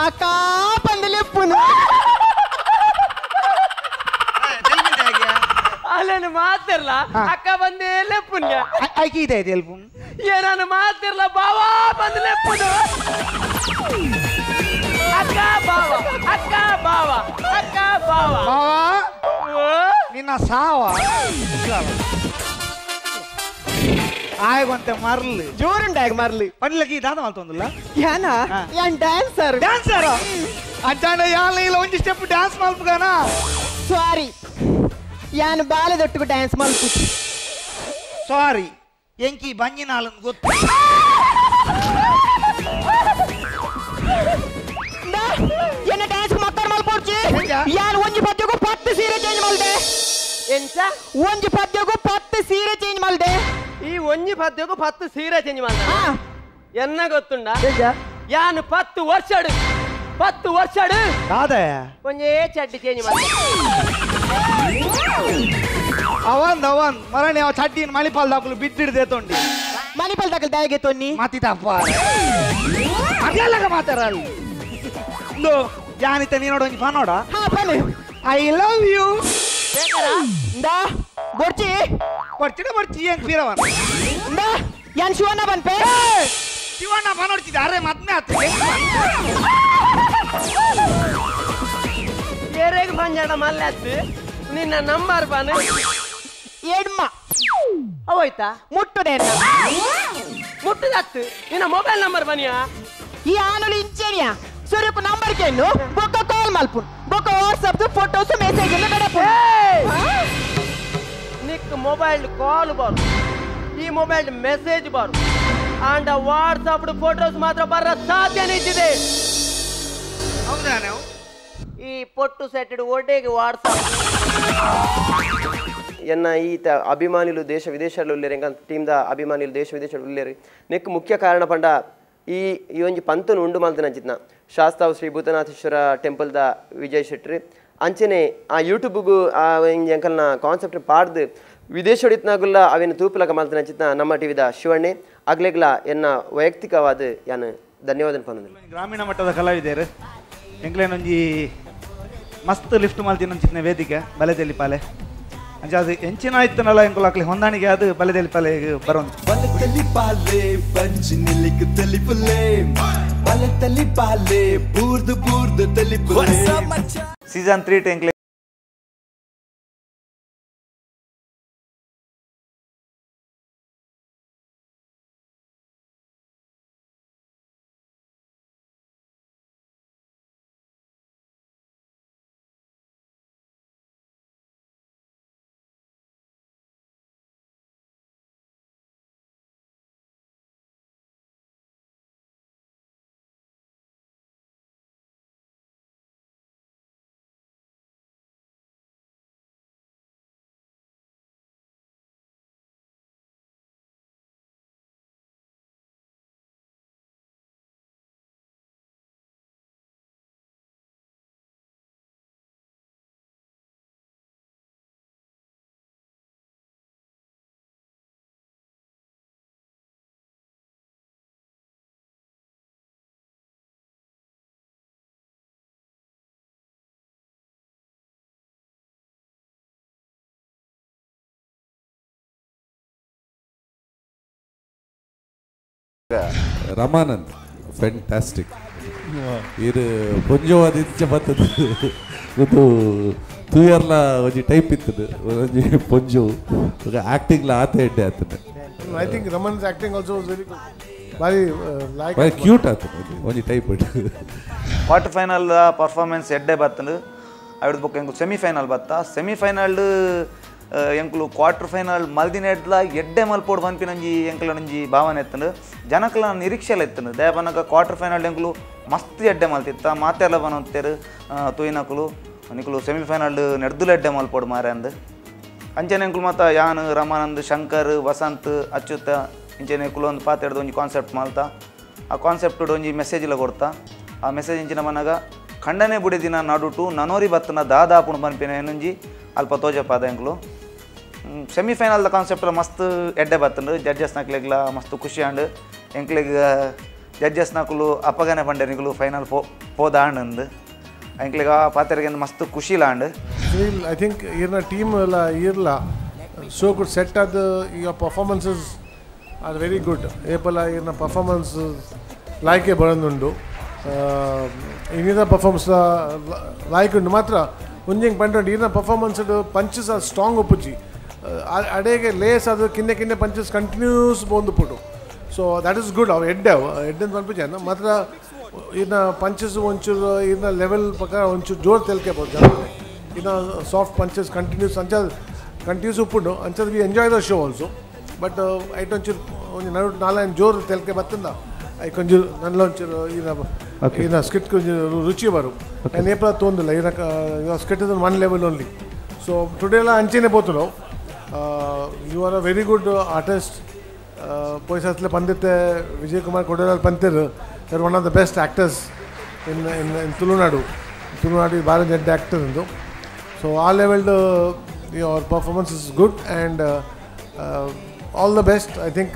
ಆ ಕಾಪಂದಲೆಪ್ಪುನು ಅಲ್ಲೇನು ಮಾತಿರ್ಲ ಅಕ್ಕ ಬಂದೇ ಲೆಪ್ಪುನ್ಯ ಐಕಿ ಇದೆ ಎಲ್ಪುನ್ ಏನಾನು ಮಾತಿರ್ಲ ಬಾವಾ ಬಂದು ಲೆಪ್ಪುನು ಅಕ್ಕ ಬಾವ ಅಕ್ಕ ಬಾವ ಅಕ್ಕ ಬಾವ ಬಾವ ನಿನ್ನ ಸಾವ ಆಯಗೊಂತೆ ಮರ್ಲು ಜೋರುಂಡಾಗ ಮರ್ಲು ಪನ್ಲకి ದಾದ ಮಾಲ್ತೊಂದುಲ್ಲ ಯಾನ ಯಾನ್ ಡ್ಯಾನ್ಸರ್ ಡ್ಯಾನ್ಸರ್ ಅಂಚಾಂಡ ಯಾನ್ ಇಲ್ಲ ಒಂಜಿ ಸ್ಟೆಪ್ ಡ್ಯಾನ್ಸ್ ಮಲ್ಪುಗಾನ ಸಾರಿ ಯಾನ್ ಬಾಲೆದೊಟ್ಟಿಗೆ ಡ್ಯಾನ್ಸ್ ಮಲ್ಪು ಸಾರಿ ಎಂಕಿ ಬಂಜಿನಾಲನ್ ಗೊತ್ತು ಎನ್ನ ಡ್ಯಾನ್ಸ್ ಮಕ್ಕಳ ಮಲ್ಪೊಡ್ಚಿ ಯಾನ್ ಒಂಜಿ ಪದ್ಯಗೂ 10 ಸೀರೆ ಚೇಂಜ್ ಮಲ್ದೆ ಎಂಚ ಒಂಜಿ ಪದ್ಯಗೂ 10 ಸೀರೆ ಚೇಂಜ್ ಮಲ್ದೆ ಈ ಒಂಜಿ ಪದ್ಯಗೂ 10 ಸೀರೆ ಚೇಂಜ್ ಮಲ್ದೆ ಎನ್ನ ಗೊತ್ತುಂಡ ಯಾನು 10 ವರ್ಷಡು 10 ವರ್ಷಡು ದಾದಯ ಒಂಜೇ ಚಡ್ಡಿ ಚೇಂಜ್ ಮಲ್ದೆ ಅವಂದ್ ಅವಂದ್ ಮರಣಿ ಅವ ಚಡ್ಡಿನ ಮಣಿಪಾಲ್ ದಾಕಲು ಬಿದ್ದಿಡ್ದೆ ತೊಂಡಿ ಮಣಿಪಾಲ್ ದಾಕಲು ದಾಯಗೆ ತೊನ್ನಿ ಮಾತಿ ತಪ್ಪ ಅರ್ಲಲ್ಲಗ ಮಾತಾರಲ್ಲ ಇಂದು ಯಾನಿತ ನೀನೋಡ ಒಂಜಿ ಫಾನೋಡ ಹಾ ಬನ್ನಿ I love you ಇಂದಾ ಬೊರ್ಚಿ ಬೊರ್ಚಿಡ ಬೊರ್ಚಿ ಏನ್ ಫೀರವನ್ ಇಂದಾ ಯಾನ್ ಶಿವಣ್ಣ ಬನ್ಪೆ ಶಿವಣ್ಣ ಫಾನೋಡ್ಚಿದ ಅರೆ ಮದ್ಮೆ ಆತು ಏರೆಗ್ ಪಂಜಾಡ ಮಲ್ಲಾತ್ ನಿನ್ನ ನಂಬರ್ ಬಾನು ಎಡ್ಮ ಅವೋಯ್ತಾ ಮುಟ್ಟುದೆ ಮುಟ್ಟುದತ್ತು ನಿನ್ನ ಮೊಬೈಲ್ ನಂಬರ್ ಬನಿಯಾ ಈ ಆನುಲು ಇಂಚೇನಿಯಾ ಸೂರ್ಯಪ್ಪ ನಂಬರ್ ಕೇನು ಬೊಕ್ಕ ಕಾಲ್ ಮಲ್ಪುನ್ ಬೊಕ್ಕ ವಾಟ್ಸಪ್ ಫೋಟೋಸ್ ಮೆಸೇಜ್ ಎಲ್ಲ ಕಡಪುನ್ ನಿಕ್ ಮೊಬೈಲ್ ಕಾಲ್ ಬಾರು ಈ ಮೊಬೈಲ್ ಮೆಸೇಜ್ ಬಾರು ಆಂಡ ವಾಟ್ಸಪ್ ಫೋಟೋಸ್ ಮಾತ್ರ ಬರ ಸಾಧ್ಯನೇ ಇದ್ದಿದೆ ಹೌದಾನೆ ಈ ಪೊಟ್ಟು ಸೆಟ್ ಒಡ್ಡೆಗೆ ವಾಟ್ಸಪ್ ಎನ್ನ ಈತ ಅಭಿಮಾನಿಲು ದೇಶ ವಿದೇಶಗಳು ಉಲ್ಲೇರು ಎಂಕ ಟೀಮ್ದ ಅಭಿಮಾನಿಲು ದೇಶ ವಿದೇಶಗಳು ಉಲ್ಲೇರು ನೆಕ್ ಮುಖ್ಯ ಕಾರಣ ಪಂಡ ಈ ಈ ಒಂಜಿ ಪಂತನು ಉಂಡು ಮಲ್ತಿನ ಅಂಚಿತ್ನ ಶಾಸ್ತಾವ್ ಶ್ರೀ ಭೂತನಾಥೇಶ್ವರ ಟೆಂಪಲ್ದ ವಿಜಯ್ ಶೆಟ್ರಿ ಅಂಚನೆ ಆ ಯೂಟ್ಯೂಬ್ಗೂ ಆ ಒಂಜಿ ಅಂಕಲ್ನ ಕಾನ್ಸೆಪ್ಟ್ ಪಾಡ್ದು ವಿದೇಶಡಿತ್ನಾಗುಲ್ಲ ಅವೇನು ತೂಪುಲಕ ಮಲ್ತಿನ ಅಂಚಿತ್ನ ನಮ್ಮ ಟಿವಿದ ಶಿವಣ್ಣೆ ಅಗ್ಲೆಗ್ಲ ಎನ್ನ ವೈಯಕ್ತಿಕವಾದ ಯಾನು ಧನ್ಯವಾದ ಪನ್ನೊಂದಿಲ್ಲ. ಗ್ರಾಮೀಣ ಮಟ್ಟದ ಕಲಾವಿದರು ಎಂಕ್ಲೇನೊಂಜಿ ಮಸ್ತ್ ಲಿಫ್ಟ್ ಮಲ್ತಿನ ಅಂಚಿತ್ನ ವೇದಿಕೆ ಬಲೆದೆಲ್ಲಿ ಪಾಲೆ ಅಂಚ ಅದು ಎಂಚಿನ ಇತ್ತನಲ್ಲ ಎಂಕುಲಾಕ್ಲಿ ಹೊಂದಾಣಿಕೆ ಅದು ಬಲೆದೆಲ್ಲಿ ಪಾಲೆ ಬರೋದು. ಬಲತಲಿ ಪಾಲೆ ಬಂಜಿನಿಲಿಕ್ ತಲಿಪುಲೆ ಬಲತಲಿ ಪಾಲೆ ಬೂರ್ದು ಬೂರ್ದು ತಲಿಪುಲೆ ಸೀಸನ್ 3 ಟೆಂಕ್ಲೆ ರಮಾನಂದ್ ಫ್ಯಾಂಟಾಸ್ಟಿಕ್. ಇದು ಪೊಂಜೋವಾದ ಇಂಚ ಬತ್ತದ ಒಂದು ತೂಯರ್ಲ ಒಂಜಿ ಟೈಪ್ ಇತ್ತದು ಒಂಜಿ ಪೊಂಜು ಆಕ್ಟಿಂಗ್ಲ ಆತ ಎಡ್ಡೆ ಆತದೆ. I think Raman's acting also was very good. ಬಾರಿ ಲೈಕ್ ಬಾರಿ ಕ್ಯೂಟ್ ಆತದೆ ಒಂಜಿ ಟೈಪ್. ಕ್ವಾರ್ಟರ್ ಫೈನಲ್ ಪರ್ಫಾರ್ಮೆನ್ಸ್ ಎಡ್ಡೆ ಬತ್ತಂಡು. ಅವಿಡ್ ಬೊಕ್ಕ ಎಂಕುಲು ಸೆಮಿಫೈನಲ್ ಬತ್ತ. ಸೆಮಿಫೈನಲ್ ಎಂಕುಲು ಕ್ವಾರ್ಟರ್ ಫೈನಲ್ ಮಲ್ದಿನ ಎಡ್ಲ ಎಡ್ಡೆ ಮಲ್ಪೋಡು ಪನ್ಪಿನಂಜಿ ಎಂಕುಲನಂಜಿ ಭಾವನೆ ಎತ್ತಂಡು. ಜನಕಲ ನಿರೀಕ್ಷೆಲ ಎತ್ತಂಡು. ದಯಪನಗ ಕ್ವಾರ್ಟರ್ ಫೈನಲ್ ಎಂಕುಲು ಮಸ್ತ್ ಎಡ್ಡೆ ಮಲ್ತಿತ್ತ. ಮಾತೆಲ್ಲ ಬನೊಂತೇರು ತೂಯಿನಕುಲು ನಿಕುಲು ಸೆಮಿಫೈನಲ್ ನೆಡ್ದುಲ ಎಡ್ಡೆ ಮಲ್ಪೋಡು ಮಾರೆ ಅಂದ್. ಅಂಚನೆ ಎಂಕುಲು ಮಾತ ಯಾನ್ ರಮಾನಂದ್ ಶಂಕರ್ ವಸಂತ್ ಅಚ್ಯುತ ಇಂಚನೆ ಕುಲೊಂದು ಪಾತೆಡ್ದು ಒಂಜಿ ಕಾನ್ಸೆಪ್ಟ್ ಮಲ್ತ. ಆ ಕಾನ್ಸೆಪ್ಟ್ ಒಂಜಿ ಮೆಸೇಜ್ಲ ಕೊಡ್ತಾ. ಆ ಮೆಸೇಜ್ ಇಂಚಿನ ಮನಗ ಖಂಡನೆ ಬುಡಿದಿನ ನಡುಟು ನನೋರಿ ಬತ್ತನ ದಾದಾಪುಣ ಪನ್ಪಿನ ಏನೊಂಜಿ ಅಲ್ಪ ತೋಜಪಾದ ಎಂಕುಲು. ಸೆಮಿಫೈನಲ್ದ ಕಾನ್ಸೆಪ್ಟ್ ಮಸ್ತ್ ಎಡ್ಡೆ ಬತ್ತಂಡು. ಜಡ್ಜಸ್ ನಕ್ಲೆಗ್ಲ ಮಸ್ತ್ ಖುಷಿ ಆಂಡ್. ಎಂಕ್ಲೆಗ್ ಜಡ್ಜಸ್ ನಕುಲು ಅಪ್ಪಗನೆ ಪಂಡೆ ನಿಕುಲು ಫೈನಲ್ ಪೋದಾಂಡ್. ಎಂಕ್ಲೆಗ್ ಆ ಪಾತೆರಿಗೆ ಮಸ್ತ್ ಖುಷಿಲಾಂಡ್. I think ಈರ್ನ ಟೀಮ್ ಎಲ್ಲ ಈರ್ಲ ಸೋ ಗುಡ್ ಸೆಟ್ ಆದ. Your performances are very good. ಏಪಲ ಈರ್ನ ಪರ್ಫಾರ್ಮೆನ್ಸ್ ಲಾಯ್ಕೆ ಬರೋದುಂಡು. ಇನ್ನಿದ ಪರ್ಫಾರ್ಮೆನ್ಸ್ ಲಾಯ್ಕ್ ಉಂಡು ಮಾತ್ರ ಒಂಜಿಂಗ್ ಪಂಡ ಈರ್ನ ಪರ್ಫಾರ್ಮೆನ್ಸ್ ಪಂಚಸ್ ಆರ್ ಸ್ಟ್ರಾಂಗ್ ಉಪ್ಪುಜಿ. ಅಡೇಗೆ ಲೇಸ್ ಅದು ಕಿನ್ನೆ ಕಿನ್ನೆ ಪಂಚಸ್ ಕಂಟಿನ್ಯೂಸ್ ಪೋಂದು. ಸೊ that is good. ಅವು ಎಡ್ಡೆ ಅವು ಎಡ್ಡೆ ಅಂತ ಪನ್ಪುಜಿ ಮಾತ್ರ. ಈರ್ನ ಪಂಚಸ್ ಒಂಚೂರು ಈರ್ನ ಲೆವೆಲ್ ಪ್ರಕಾರ ಒಂಚೂರು ಜೋರು ತೆಲ್ಕೆಬೋದು ಜನ. ಇನ್ನು ಸಾಫ್ಟ್ ಪಂಚಸ್ ಕಂಟಿನ್ಯೂಸ್ ಅಂಚ ಕಂಟಿನ್ಯೂಸ್ ಉಪ್ಪುಂಡು. ಅಂಚದ we enjoy the show also. But ಐಟ್ ಒಂಚೂರು ಒಂಜಿ ನಡು ನಾಲ್ಕು ಜೋರು ತೆಲ್ಕೆ ಬತ್ತಂದ ಐಕ್ ಒಂಚೂರು ನಲ್ಲ ಒಂಚೂರು ಈನ ಈನ ಸ್ಕಿಟ್ ಒಂಜಿ ರುಚಿ ಬರು. ನಾನು ಏಪಲ ತೋಂದಿಲ್ಲ ಈನ skit is one level only. So today ಎಲ್ಲ ಅಂಚೆನೆ ಪೋತುಂಡು. You are a very good artist. ಪೊಯ್ಸತ್ಲೆ ಪಂದಿತ್ತೆ Vijay Kumar ಕೊಡೇಲಾಲ್ ಪಂತೇರು sir one of the best actors in in in Tulunadu. Tulunadu ಭಾರಿ ದೊಡ್ಡ ಆ್ಯಕ್ಟರ್ ಇಂದು. ಸೊ ಆ level your performance is good and all the best. I think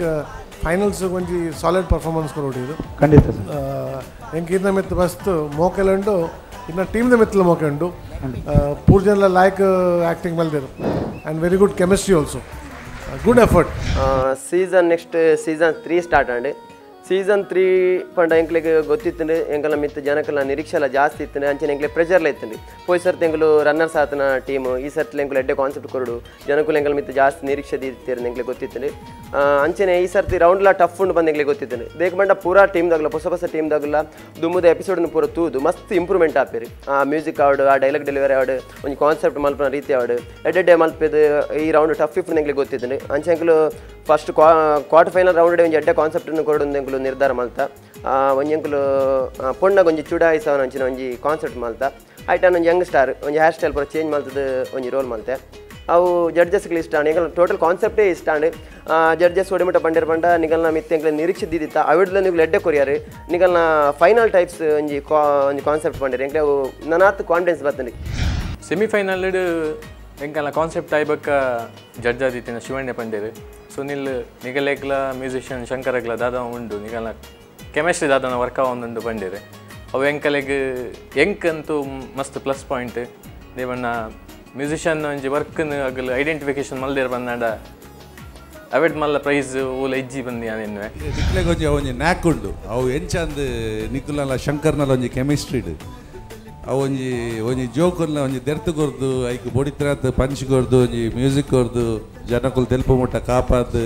finals ಒಂಜಿ solid performance ಕೊರೊಡು. ಖಂಡಿತ sir. ಎಂಕ್ ಇರ್ನ ಮಿತ್ತು ಮಸ್ತ್ ಮೋಕೆಲ ಉಂಡು. ಇನ್ನ ಟೀಮ್ದ ಮಿತ್ತಲ ಮೋಕೆ ಉಂಡು. ಪೂರ್ಜನ್ಲ ಲಾಯ್ಕ್ acting ಮಲ್ದೇರು and very good chemistry also. Good effort. Season next season 3 start and. Season 3 ಪಂಡ ಎಂಕ್ಲೆಗ್ ಗೊತ್ತಿತ್ತಂಡು ಎಂಕಲ್ನ ಮಿತ್ತು ಜನಕಲ್ನ ನಿರೀಕ್ಷೆಲ ಜಾಸ್ತಿ ಇತ್ತಂಡು. ಅಂಚನೆ ಎಂಕ್ಲೆ ಪ್ರೆಷರ್ಲ ಇತ್ತಂಡು. ಪೋಯ್ ಸರ್ತಿ ಎಂಕುಲು ರನ್ನರ್ಸ್ ಆತನ ಟೀಮ್ ಈ ಸರ್ತಿ ಎಂಕುಲು ಎಡ್ಡೆ ಕಾನ್ಸೆಪ್ಟ್ ಕೊರಡು ಜನಕುಲು ಎಂಕಲ್ ಮಿತ್ತು ಜಾಸ್ತಿ ನಿರೀಕ್ಷೆ ದೀತಿರು ಎಂಕ್ಲೆ ಗೊತ್ತಿತ್ತಂಡು. ಅಂಚನೆ ಈ ಸರ್ತಿ ರೌಂಡ್ಲ ಟಫ್ ಉಂಡು ಬಂದು ಎಂಕ್ಲೆ ಗೊತ್ತಿತ್ತಂಡು. ದೇಕ ಪಂಡ ಪೂರಾ ಟೀಮ್ದಾಗಲ ಹೊಸ ಹೊಸ ಟೀಮ್ದಾಗಲ ದುಮ್ಮದ ಎಪಿಸೋಡ್ನ ಪೂರ ತೂದು ಮಸ್ತ್ ಇಂಪ್ರೂವ್ಮೆಂಟ್ ಆಪೇರು. ಆ ಮ್ಯೂಸಿಕ್ ಆವಡು ಆ ಡೈಲಾಗ್ ಡೆಲಿವರಿ ಆವಡು ಒಂಜಿ ಕಾನ್ಸೆಪ್ಟ್ ಮಲ್ಪನ ರೀತಿ ಆವಡು ಎಡ್ಡೆ ಮಲ್ಪೆದು ಈ ರೌಂಡ್ ಟಫ್ ಇಪ್ಪು ಎಂಕ್ಲೆ ಗೊತ್ತಿತ್ತಂಡು. ಅಂಚೆ ಎಂಕುಲು ಫಸ್ಟ್ ಕ್ವಾರ್ಟರ್ ಫೈನಲ್ ರೌಂಡ್ ಒಂಜಿ ಎಡ್ಡೆ ಕಾನ್ಸೆಪ್ಟನ್ನು ಕೊರಡು ಎಂಕುಲು ನಿರ್ಧಾರ ಮಲ್ತ. ಒಂಜಿ ಎಂಕುಲು ಪೊಣ್ಣಗೆ ಒಂಜಿ ಚುಡಾಯಿಸವನ ಅಂಚಿನ ಒಂಜಿ ಕಾನ್ಸೆಪ್ಟ್ ಮಲ್ತ. ಐಟಾನ್ ಒಂಜಿ ಯಂಗ್ ಸ್ಟಾರ್ ಒಂಜಿ ಹೇರ್ ಸ್ಟೈಲ್ ಪೂರ ಚೇಂಜ್ ಮಲ್ತದ ಒಂಜಿ ರೋಲ್ ಮಲ್ತೆ. ಅವು ಜಡ್ಜಸ್ಗಳು ಇಷ್ಟ ಆಂಡ್ ಎಂಕಲ್ನ ಟೋಟಲ್ ಕಾನ್ಸೆಪ್ಟೇ ಇಷ್ಟ ಆಂಡ್. ಜಡ್ಜಸ್ ಒಡಿಮುಟ್ಟ ಪಂಡೇರ್ ಪಂಡ ನಿಗಲ್ನ ಮಿತ್ತೆ ಎಂಕಲ್ನ ನಿರೀಕ್ಷೆ ದೀದಿತ್ತ ಅವಿಡ್ಲ ನಿಗುಲು ಎಡ್ಡೆ ಕೊರಿಯಾರು ನಿಗಲ್ನ ಫೈನಲ್ ಟೈಪ್ಸ್ ಒಂಜಿ ಒಂಜಿ ಕಾನ್ಸೆಪ್ಟ್ ಪಂಡೇರ್ ಎಂಕ್ಲೆ ಅವು ನನಾತ್ ಕಾನ್ಫಿಡೆನ್ಸ್ ಬತ್ತಂಡು. ಸೆಮಿಫೈನಲ್ ಎಂಕಲ್ನ ಕಾನ್ಸೆಪ್ಟ್ ಆಯ್ಬಕ್ಕ ಜಡ್ಜ್ ಆದಿತ್ತಿನ ಶಿವಣ್ಯ ಪಂಡೇರು ಸುನಿಲ್ ನಿಗಲೇಗ್ಲ ಮ್ಯೂಸಿಷಿಯನ್ ಶಂಕರಗ್ಲ ದಾದ ಉಂಡು ನಿಗಲ್ನ ಕೆಮಿಸ್ಟ್ರಿ ದಾದನ ವರ್ಕ್ ಆವೊಂದುಂಡು ಪಂಡೇರು. ಅವು ಎಂಕಲೆಗ್ ಎಂಕ್ ಅಂತೂ ಮಸ್ತ್ ಪ್ಲಸ್ ಪಾಯಿಂಟ್. ದೇವಣ್ಣ ಮ್ಯೂಸಿಷಿಯನ್ ಒಂಜಿ ವರ್ಕ್ನು ಅಗಲು ಐಡೆಂಟಿಫಿಕೇಶನ್ ಮಲ್ದೇರ್ ಬಂದಾಂಡ ಅವೆಡ್ ಮಲ್ಲ ಪ್ರೈಸ್ ಓಲ ಇಜ್ಜಿ ಬಂದು ಯಾನೆನ್ನುವೆ. ನಿಕ್ಲೆಗ್ ಒಂಜಿ ಒಂಜಿ ನ್ಯಾಕ್ ಉಂಡು. ಅವು ಎಂಚಂದ್ ನಿಕುಲನ ಶಂಕರ್ನಲ ಒಂಜಿ ಕೆಮಿಸ್ಟ್ರಿ ಅವು ಒಂಜಿ ಒಂಜಿ ಜೋಕುಲ್ನ ಒಂಜಿ ದೆರ್ತು ಕೊರ್ದು ಐಕ್ ಬೊಡಿತ್ರಾತ್ ಪಂಚ್ ಕೊರ್ದು ಒಂಜಿ ಮ್ಯೂಸಿಕ್ ಕೊರ್ದು ಜನಕುಲು ತೆಲ್ಪು ಮುಟ್ಟ ಕಾಪಾದ್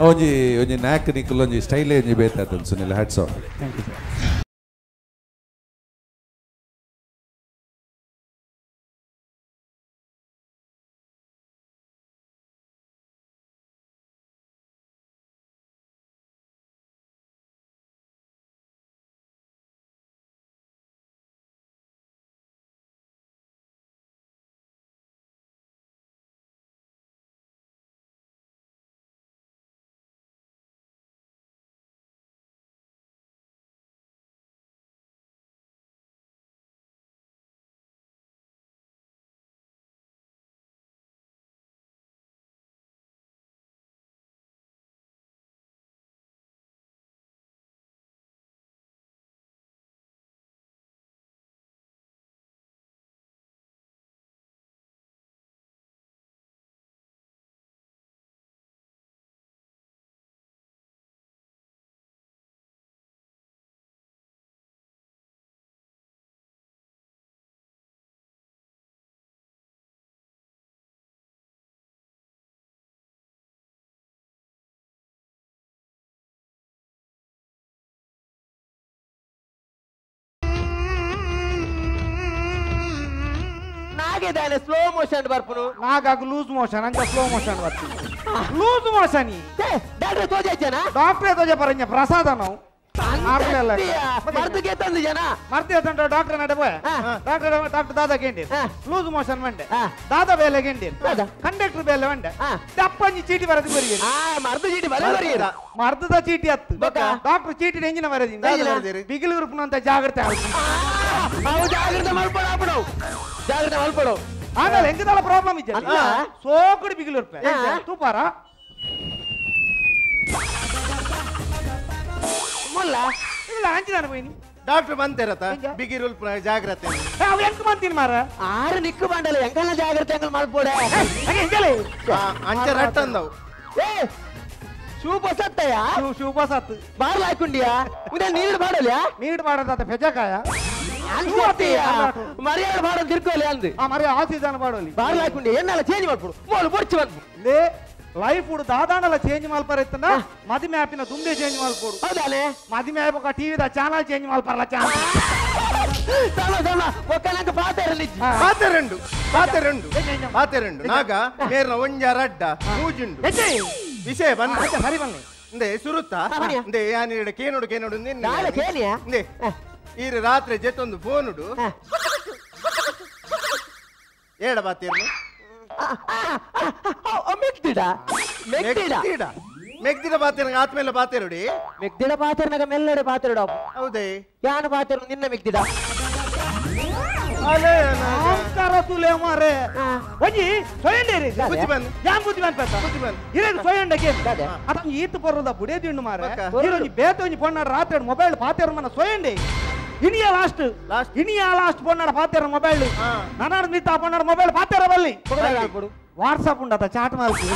ಒಂಜಿ ಒಂಜಿ ನ್ಯಾಕ್ ನಿಕುಲು ಒಂಜಿ ಸ್ಟೈಲೇ ಒಂಜಿ ಬೇತಾತಂದು Sunil. Hats off. Thank you sir. ನಾಗೆ ದಾನೆ ಸ್ಲೋ ಮೋಷನ್ ಬರ್ಪುನು ನಾಗಾಗ ಲೂಸ್ ಮೋಷನ್ ಅಂತ ಸ್ಲೋ ಮೋಷನ್ ಬರ್ತೀನಿ ಲೂಸ್ ಮೋಷನ್ ಡಾಕ್ಟರ್ ತೋಜೆ ಜನ ಡಾಕ್ಟ್ರೇ ತೋಜೆ ಪರಂಜ ಪ್ರಸಾದ ನಾವು ಡಾಕ್ಟರ್ ನಡೆ ಡಾಕ್ಟರ್ ಡಾಕ್ಟರ್ ದಾದಾ ಕೇಂಡಿ ಲೂಸ್ ಮೋಷನ್ ಮಂಡೆ ದಾದಾ ಬೇಲೆ ಕೇಂಡಿ ಕಂಡಕ್ಟರ್ ಬೇಲೆ ಮಂಡೆ ದಪ್ಪಂಜಿ ಚೀಟಿ ಬರದು ಬರಿ ಮರ್ದು ಚೀಟಿ ಬರ ಮರ್ದದ ಚೀಟಿ ಹತ್ತು ಡಾಕ್ಟರ್ ಚೀಟಿ ಎಂಜಿನ ಬರದಿ ಬಿಗಿಲು ಉರುಪುನಂತ ಜಾಗ್ರತೆ ಜಾಗ್ರತೆ ಮಲ್ಪಡ ಜಾಗ್ರತೆ ಮಲ್ಪಡು ಆಮೇಲೆ ಹೆಂಗದಲ್ಲ ಪ್ರಾಬ್ಲಮ್ ಇದೆ ಸೋಕುಡಿ ಬಿಗಿಲು ಉರುಪೆ ತೂಪಾರ ಡಾಕ್ಟರ್ ಬಂತಿರತ್ತ ಬಿಗಿರುಲ್ ಜಾಗ್ರತೆ ಅವ್ ಎಂಕ್ ಬಂತೀನಿ ಮಾರ ಆರು ನಿಕ್ಕು ಬಂಡಲ ಎಂಕಲ್ಲ ಜಾಗ್ರತೆ ಅಂಗಲ್ ಮಲ್ಪೋಡೆ ಅಂಚ ರಟ್ಟ ಅಂದವು ಏ ಶೂಪ ಸತ್ತಯ ಶೂಪ ಸತ್ತು ಬಾರ್ಲ ಹಾಕೊಂಡಿಯಾ ಉದ ನೀರು ಬಾಡಲ್ಯಾ ನೀರು ಬಾಡದ ಪೆಜಕಾಯ ಮರ್ಯಾದ ಬಾಡಲ್ ತಿರ್ಕೋಲಿ ಅಂದು ಆ ಮರ್ಯಾದ ಆ ಸೀಸನ್ ಬಾಡೋಲಿ ಬಾರ್ಲ ಹಾಕೊಂಡಿ ಎನ್ನಲ್ಲ ಚೇಂಜ್ ಮಾಡ್ಬಿಡು ಮೋಲು ಬೊಡ್ಚಿ ಬಂದ್ಬಿಡು ಲೇ ಲೈಫ್ ದಾದಾಣಲ ಚೇಂಜ್ ಮಲ್ಪರ ಇತ್ತಂದ ಮದಿಮೆ ಆಪಿನ ದುಂಬೆ ಚೇಂಜ್ ಮಲ್ಪೋಡು ಹೌದಾನೆ ಮದಿಮೆ ಆಪಕ ಟಿವಿದ ಚಾನಲ್ ಚೇಂಜ್ ಮಲ್ಪರಲ ಚಾನಲ್ ತಮ ತಮ ಒಕ್ಕನಂಕ ಪಾತೆರಂಡು ಪಾತೆರಂಡು ಪಾತೆರಂಡು ನಾಗ ಮೇರ್ನ ಒಂಜ ರಡ್ಡ ಮೂಜುಂಡು ವಿಷಯ ಬಂದ ಸರಿ ಬನ್ನಿ ಇಂದೆ ಸುರುತ್ತ ಇಂದೆ ಯಾನಿಡ ಕೇನೋಡು ಕೇನೋಡು ನಾಳೆ ಕೇನಿಯಾ ಇಂದೆ ಈ ರಾತ್ರಿ ಜೆತ್ತೊಂದು ಫೋನುಡು ಏಡ ಬಾತೇರ್ನು ಮೆಗ್ದಿಡ ಮೆಗ್ದಿಡ ಮೆಗ್ದಿಡ ಬಾತೇರ ಆತ್ಮೇಲೆ ಬಾತೇರುಡಿ ಮೆಗ್ದಿಡ ಬಾತೇರ್ನಾಗ ಮೆಲ್ಲಡೆ ಬಾತೇರುಡ ಹೌದೇ ಯಾನು ಬಾತೇರು ನಿನ್ನ ಮೆಗ್ದಿಡ ತುಲೆ ಮಾರೆ ಒಂಜಿ ಸೊಯಂಡೇರಿ ಯಾನ್ ಬುದ್ಧಿ ಬಂದ್ ಪೆತ್ತ ಇರೇಗ ಸೊಯಂಡಕ್ಕೆ ಅತ ಈತ್ ಪೊರ್ರದ ಬುಡೇ ದಿಂಡು ಮಾರೆ ಇರೊಂಜಿ ಬೇತೆ ಒಂಜಿ ಪೊಣ್ಣಾಡ ರಾತ್ರಿ ಮೊಬೈಲ್ ಪಾತೇರು ಮನ ಸೊಯಂಡೆ ಇನಿಯ ಲಾಸ್ಟ್ ಇನಿಯ ಲಾಸ್ಟ್ ಪೊಣ್ಣಾಡ ಪಾತೇರ ಮೊಬೈಲ್ ನನಾಡ ಮಿತ್ತ ಪೊಣ್ಣಾಡ ಮೊಬೈಲ್ ಪಾತೇರ ಬಲ್ಲಿ ವಾಟ್ಸಪ್ ಉಂಡತ ಚಾಟ್ ಮಲ್ಪು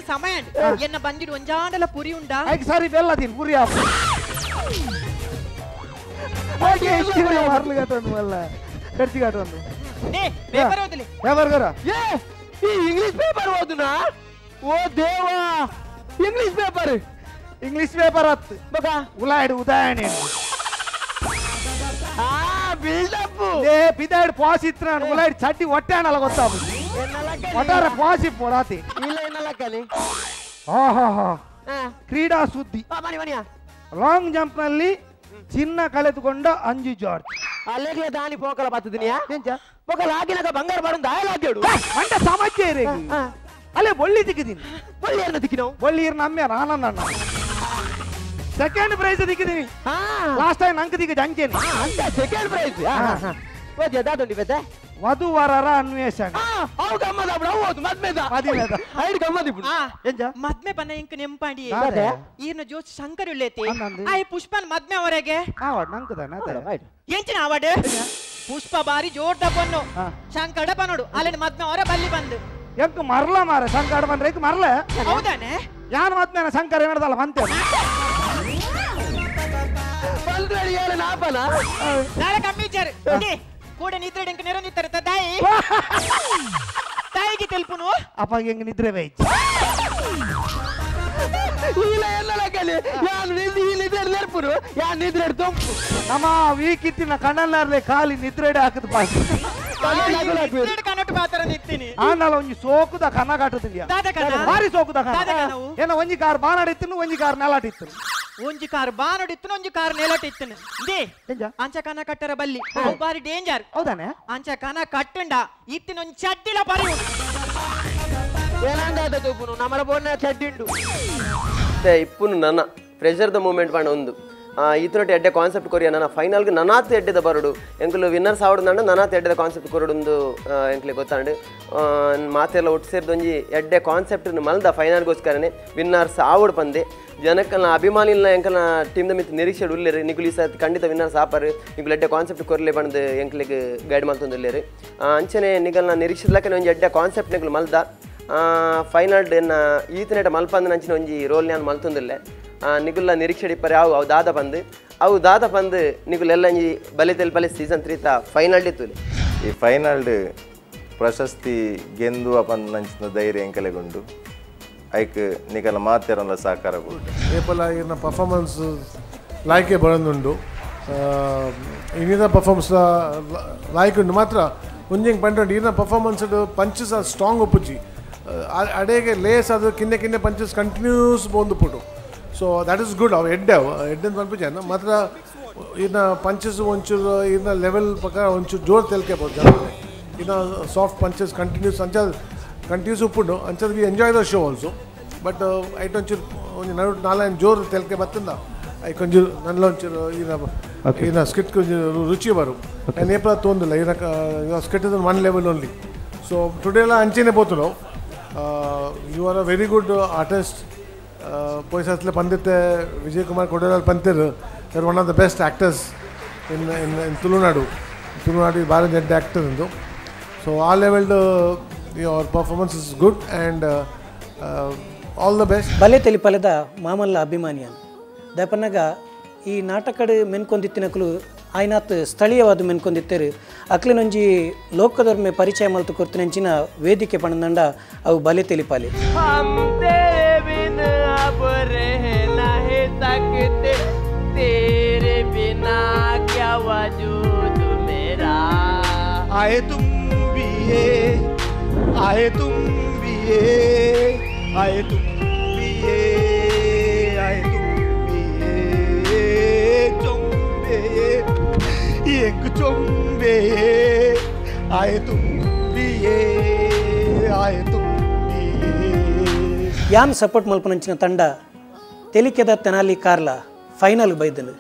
ಸಮಯ ಎನ್ನ ಬಂದಿಡು ಒಂಜಾಂಡಲ ಪುರಿ ಉಂಡಾ ಸರಿ ಬೆಲ್ಲ ತಿನ್ ಪುರಿ ಪೇಪರ್ ಓದಲಿ ಏ ಈ ಇಂಗ್ಲಿಷ್ ಪೇಪರ್ ಓದುನಾ ಓ ದೇವಾ ಇಂಗ್ಲಿಷ್ ಪೇಪರ್ ಇಂಗ್ಲಿಷ್ ಪೇಪರ್ ಹತ್ತು ಬಗ ಉಲಾಯ್ಡು ಉದಾಹರಣೆ ಆ ಬಿಲ್ಡಪ್ ಏ ಬಿದಾಯ್ಡು ಪಾಸ್ ಇತ್ರ ಉಲಾಯ್ಡು ಚಡ್ಡಿ ಹೊಟ್ಟೆ ಅಣಲ ಗೊತ್ತಾಗ ಒಟ್ಟಾರೆ ಪಾಸಿ ಪೊಡಾತಿ ಇಲ್ಲ ಎನ್ನಲಕ್ಕಲಿ ಆಹಾ ಕ್ರೀಡಾ ಸುದ್ದಿ ಲಾಂಗ್ ಜಂಪ್ ನಲ್ಲಿ ಚಿನ್ನ ಕಳೆದುಕೊಂಡ ಅಂಜು ಜಾರ್ಜ್ ಅಲ್ಲೇಗ್ಲೆ ದಾನಿ ಪೋಕಲ ಬತ್ತದಿನಿಯಾ ಪೋಕಲ ಆಗಿನಕ ಬಂಗಾರ ಬಾಡು ದಾಯಲಾಗ್ಯಾಡು ಮಂಡ ಸಮಸ್ಯೆ ಇರೇ ಅಲ್ಲೇ ಬೊಳ್ಳಿ ತಿಕ್ಕಿದೀನಿ ಬೊಳ್ಳಿ ಏರ್ನ ತಿಕ್ಕಿನವು ಬೊಳ್ಳಿ ಏರ್ನ ಅಮ್ಮೆ ಆನಂದ ಅಣ್ಣ ಸೆಕೆಂಡ್ ಪ್ರೈಸ್ ತಿಕ್ಕಿದೀನಿ ಲಾಸ್ಟ್ ಟೈಮ್ ಅಂಕ ತಿಕ್ಕ ಅಂಕೇನಿ ಅಂತ ಸೆಕೆಂಡ್ ಪ್ರೈಸ್ ಓದ್ಯಾ ದಾದುಂಡಿ ಬೆತ್ತ ವಧುವರರ ಅನ್ವೇಷಣೆ ಅವು ಗಮ್ಮದ ಅವು ಹೌದು ಮದ್ಮೆದ ಐದು ಗಮ್ಮದ ಇಪ್ಪು ಮದ್ಮೆ ಬನ್ನ ಇಂಕ ನೆಂಪಾಡಿ ಈರ್ನ ಜೋಶ್ ಶಂಕರ್ ಉಳ್ಳೇತಿ ಆಯ್ ಪುಷ್ಪನ್ ಮದ್ಮೆ ಅವರೆಗೆ ಎಂಚಿನ ಅವಾರ್ಡ್ ಪುಷ್ಪ ಬಾರಿ ಜೋರ್ದ ಪೊನ್ನು ಶಂಕರ ಪನೋಡು ಅಲ್ಲಿನ ಮದ್ಮೆ ಅವರ ಬಲ್ಲಿ ಬಂದು ಎಂಕ ಮರಲ ಮಾರ ಶಂಕರ ಬಂದ್ರೆ ಎಂಕ ಮರಲ ಹೌದಾನೆ ಯಾನ್ ಮದ್ಮೆನ ಶಂಕರ ಏನದಲ್ಲ ಬಂತೆ ನಾಳೆ ಕಮ್ಮಿ ಕೂಡ ನಿದ್ರೆ ಇಂಕ ನೆರೊಂದಿತ್ತಾರೆ ತಾಯಿ ತಾಯಿಗೆ ತೆಲ್ಪುನು ಅಪ್ಪ ಹೆಂಗ್ ನಿದ್ರೆ ಬೈ ಇಲ್ಲ ಎಲ್ಲ ಲಕ್ಕಲಿ ಯಾನ್ ನಿಲ್ಲಿ ನಿದ್ರೆಡ್ ನೆರ್ಪುನು ಯಾ ನಿದ್ರೆಡ್ ದೊಂಪು ನಮ್ಮ ವೀಕ್ ಇತ್ತಿನ ಕಣ್ಣಲ್ಲಾರ್ಲೆ ಖಾಲಿ ನಿದ್ರೆಡೆ ಹಾಕದ ಪಾಸ್ ನಿದ್ರೆಡ್ ಕನಟು ಮಾತ್ರ ನಿತ್ತೀನಿ ಆಂಡಲ ಒಂಜಿ ಸೋಕುದ ಕನ ಕಾಟುದಿಲ್ಲ ಭಾರಿ ಸೋಕುದ ಕನ ಏನ ಒಂಜಿ ಕಾರ್ ಬಾನಾಡಿತ್ತನು ಒಂಜಿ ಕಾರ್ ನೆಲಾಟಿತ್ತನು ಒಂಜಿ ಕಾರ್ ಬಾನಡಿತ್ತನು ಒಂಜಿ ಕಾರ್ ನೆಲಟಿತ್ತನು they ಅಂಚ ಕನ ಕಟ್ಟರ ಬಲ್ಲಿ ಅವು ಬಾರಿ ಡೇಂಜರ್ ಹೌದಾನೆ ಅಂಚ ಕನ ಕಟ್ಟಂಡ ಇತ್ತಿನ ಒಂಜಿ ಚಡ್ಡಿಲ ಬರಿ ಏನಾಂದಾದ ತೂಪುನು ನಮರ ಬೋರ್ನ ಚಡ್ಡಿಂಡು ಇಪ್ಪುನು ನನ್ನ ಪ್ರೆಷರ್ ದ ಮೂಮೆಂಟ್ ಪಂಡ ಒಂದು ಈತನೊಟ್ಟು ಎಡ್ಡೆ ಕಾನ್ಸೆಪ್ಟ್ ಕೊರಿಯ ನನ್ನ ಫೈನಲ್ಗೆ ನನಾತ್ ಎಡ್ಡೆದ ಬರಡು ಎಂಕುಲು ವಿನ್ನರ್ಸ್ ಆವಡು ನಂಡ ನನಾತ್ ಎಡ್ಡೆದ ಕಾನ್ಸೆಪ್ಟ್ ಕೊರಡು ಎಂಕ್ಲೆ ಗೊತ್ತಾಂಡು ಮಾತೆಲ್ಲ ಒಟ್ಟು ಸೇರಿದೊಂಜಿ ಎಡ್ಡೆ ಕಾನ್ಸೆಪ್ಟ್ ಮಲ್ದ ಫೈನಲ್ಗೋಸ್ಕರನೇ ವಿನ್ನರ್ಸ್ ಆವಡು ಪಂದೆ ಜನಕ್ಕನ ಅಭಿಮಾನಿಲ್ನ ಎಂಕಲ್ನ ಟೀಮ್ದ ಮಿತ್ ನಿರೀಕ್ಷೆ ಉಲ್ಲೇರು ನಿಕುಲು ಈ ಸರ್ತಿ ಖಂಡಿತ ವಿನ್ನರ್ಸ್ ಆಪರು ನಿಕುಲು ಎಡ್ಡೆ ಕಾನ್ಸೆಪ್ಟ್ ಕೊರಲೆ ಬಂದು ಎಂಕ್ಲೆಗ್ ಗೈಡ್ ಮಲ್ತೊಂದುಲ್ಲೇರು ಅಂಚನೆ ನಿಗಲ್ನ ನಿರೀಕ್ಷಿಸ್ಲಕ್ಕನೆ ಒಂಜಿ ಎಡ್ಡೆ ಕಾನ್ಸೆಪ್ಟ್ ನಿಕುಲು ಮಲ್ದ ಫೈನಲ್ ಎನ್ನ ಈತನೇಟ ಮಲ್ಪಂದ ನಂಚಿನ ಒಂಜಿ ರೋಲ್ ನಾನು ಮಲ್ತೊಂದಿಲ್ಲ ನಿಗುಲ್ಲ ನಿರೀಕ್ಷೆ ಇಪ್ಪರೆ ಅವು ಅವು ದಾದ ಬಂದು ಅವು ದಾದ ಬಂದು ನಿಗುಲೆಲ್ಲ ಒಂಜಿ ಬಲೆ ತೆಲ್ಪಲೆ ಸೀಸನ್ 3 ತ ಫೈನಲ್ ಇತ್ತು ಈ ಫೈನಲ್ ಪ್ರಶಸ್ತಿ ಗೆಂದುವ ಪಂದ್ ನಂಚಿನ ಧೈರ್ಯ ಎಂಕಲೆಗುಂಡು ಐಕ್ ನಿಕಲ ಮಾತೆರಲ್ಲ ಸಹಕಾರ ಏಪಲ ಇರ್ನ ಪರ್ಫಾರ್ಮೆನ್ಸ್ ಲಾಯ್ಕೆ ಬರೋದುಂಡು ಇನ್ನಿದ ಪರ್ಫಾರ್ಮೆನ್ಸ್ ಲಾಯ್ಕ್ ಉಂಡು ಮಾತ್ರ ಒಂಜಿಂಗ್ ಪಂಡ ಈರ್ನ ಪರ್ಫಾರ್ಮೆನ್ಸ್ ಪಂಚಸ್ ಸ್ಟ್ರಾಂಗ್ ಒಪ್ಪುಜಿ ಅಡೇಗೆ ಲೇಸ್ ಅದು ಕಿನ್ನೆ ಕಿನ್ನೆ ಪಂಚಸ್ ಕಂಟಿನ್ಯೂಸ್ ಪೋಂದು ಸೊ that is good ಅವು ಎಡ್ಡೆ ಅವು ಎಡ್ಡೆ ಅಂತ ಪನ್ಪುಜಿ ಮಾತ್ರ ಇನ್ನ ಪಂಚಸ್ ಒಂಚೂರು ಇನ್ನ ಲೆವೆಲ್ ಪ್ರಕಾರ ಒಂಚೂರು ಜೋರು ತೆಲ್ಕೆಬೋದು ಜನ ಇನ್ನು ಸಾಫ್ಟ್ ಪಂಚಸ್ ಕಂಟಿನ್ಯೂಸ್ ಅಂಚ ಕಂಟಿನ್ಯೂಸ್ ಉಪ್ಪುಂಡು ಅಂಚದ we enjoy the show also but ಐಟ್ ಒಂಚೂರು ಒಂಜಿ ನಡು ನಾಲ್ಕು ಜೋರು ತೆಲ್ಕೆ ಬತ್ತಂದ ಐಕ್ ಒಂಚೂರು ನಲ್ಲ ಒಂಚೂರು ಇನ್ನ ಇನ್ನ ಸ್ಕಿಟ್ ಒಂಚೂರು ರುಚಿ ಬರು ನಾನು ಏಪಲ ತೋಂದಿಲ್ಲ ಇನ್ನ skit is one level only so today ಎಲ್ಲ ಅಂಚೆನೆ ಪೋತು you are a very good artist. ಪೊಯ್ಸತ್ಲೆ ಪಂದಿತ್ತೆ Vijay Kumar ಕೊಡೇಲಾಲ್ ಪಂತಿರು are one of the best actors in in in Tulunadu. Tulunadu ಭಾರಿ ದೊಡ್ಡ ಆ್ಯಕ್ಟರ್ ಇಂದು. ಸೊ ಆ level your performance is good and all the best. ಬಲೆ ತೆಲಿಪಲೆದ ಮಾಮಲ್ಲ ಅಭಿಮಾನಿಯನ್ ದಪನಗ ಈ ನಾಟಕಡು ಮೆನ್ಕೊಂದಿತ್ತಿನಕಲು ಆಯ್ನಾತ್ ಸ್ಥಳೀಯವಾದ ಮೆನ್ಕೊಂದಿತ್ತೇರು ಅಕ್ಲಿನೊಂಜಿ ಲೋಕದೊರ್ಮೆ ಪರಿಚಯ ಮಲ್ತು ಕೊರ್ತಿನಂಚಿನ ವೇದಿಕೆ ಪಣಂದಂಡ ಅವು ಬಲೆ ತೆಲಿಪಾಲೆ. आए तुम भी ये, आए तुम भी ये, आए तुम भी ये, आए तुम भी ये, चुम्बे एक चुम्बे, आए तुम भी ये, आए तुम भी ये. ಯಾನ್ ಸಪೋರ್ಟ್ ಮಲ್ಪನಂಚಿನ ತಂಡ ತೆಲಿಕೆದ ತೆನಾಲಿ ಕಾರ್ಲ ಫೈನಲ್ ಬೈದನು.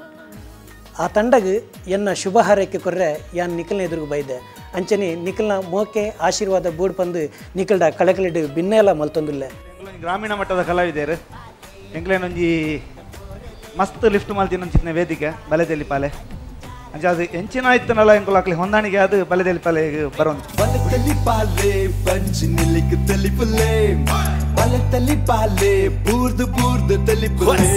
ಆ ತಂಡಗ್ ಎನ್ನ ಶುಭ ಹಾರೈಕೆ ಕೊರ್ರೆ ಯಾನ್ ನಿಖಲ್ನ ಎದುರುಗು ಬೈದೆ. ಅಂಚನೆ ನಿಖಲ್ನ ಮೋಕೆ ಆಶೀರ್ವಾದ ಬೋರ್ಡ್ ಪಂದು ನಿಖಲ್ಡ ಕಳಕಳಿಡು ಬಿನ್ನೆಲ್ಲ ಮಲ್ತೊಂದುಲ್ಲೆ. ಗ್ರಾಮೀಣ ಮಟ್ಟದ ಕಲಾವಿದರು ಎಂಕ್ಲೇನೊಂಜಿ ಮಸ್ತ್ ಲಿಫ್ಟ್ ಮಲ್ತಿನಂಚಿನ ವೇದಿಕೆ ಬಲೆದೆಲ್ಲಿ ಪಾಲೆ ಅಂಚ ಅದು ಎಂಚಿನ ಇತ್ತನಲ್ಲ ಎಂಕುಲು ಹೊಂದಾಣಿಕೆ ಅದು ಬಲೆದೆಲ್ಲಿ ಪಾಲೆ ಬರೋದು. ಬಲೆತಲಿ ಪಾಲೆ ಪಂಚಿನಿಲಿಕ್ ತಲಿಪುಲೆ ಬಲೆತಲಿ ಪಾಲೆ ಬೂರ್ದು ಬೂರ್ದು ತಲಿಪುಲೆ.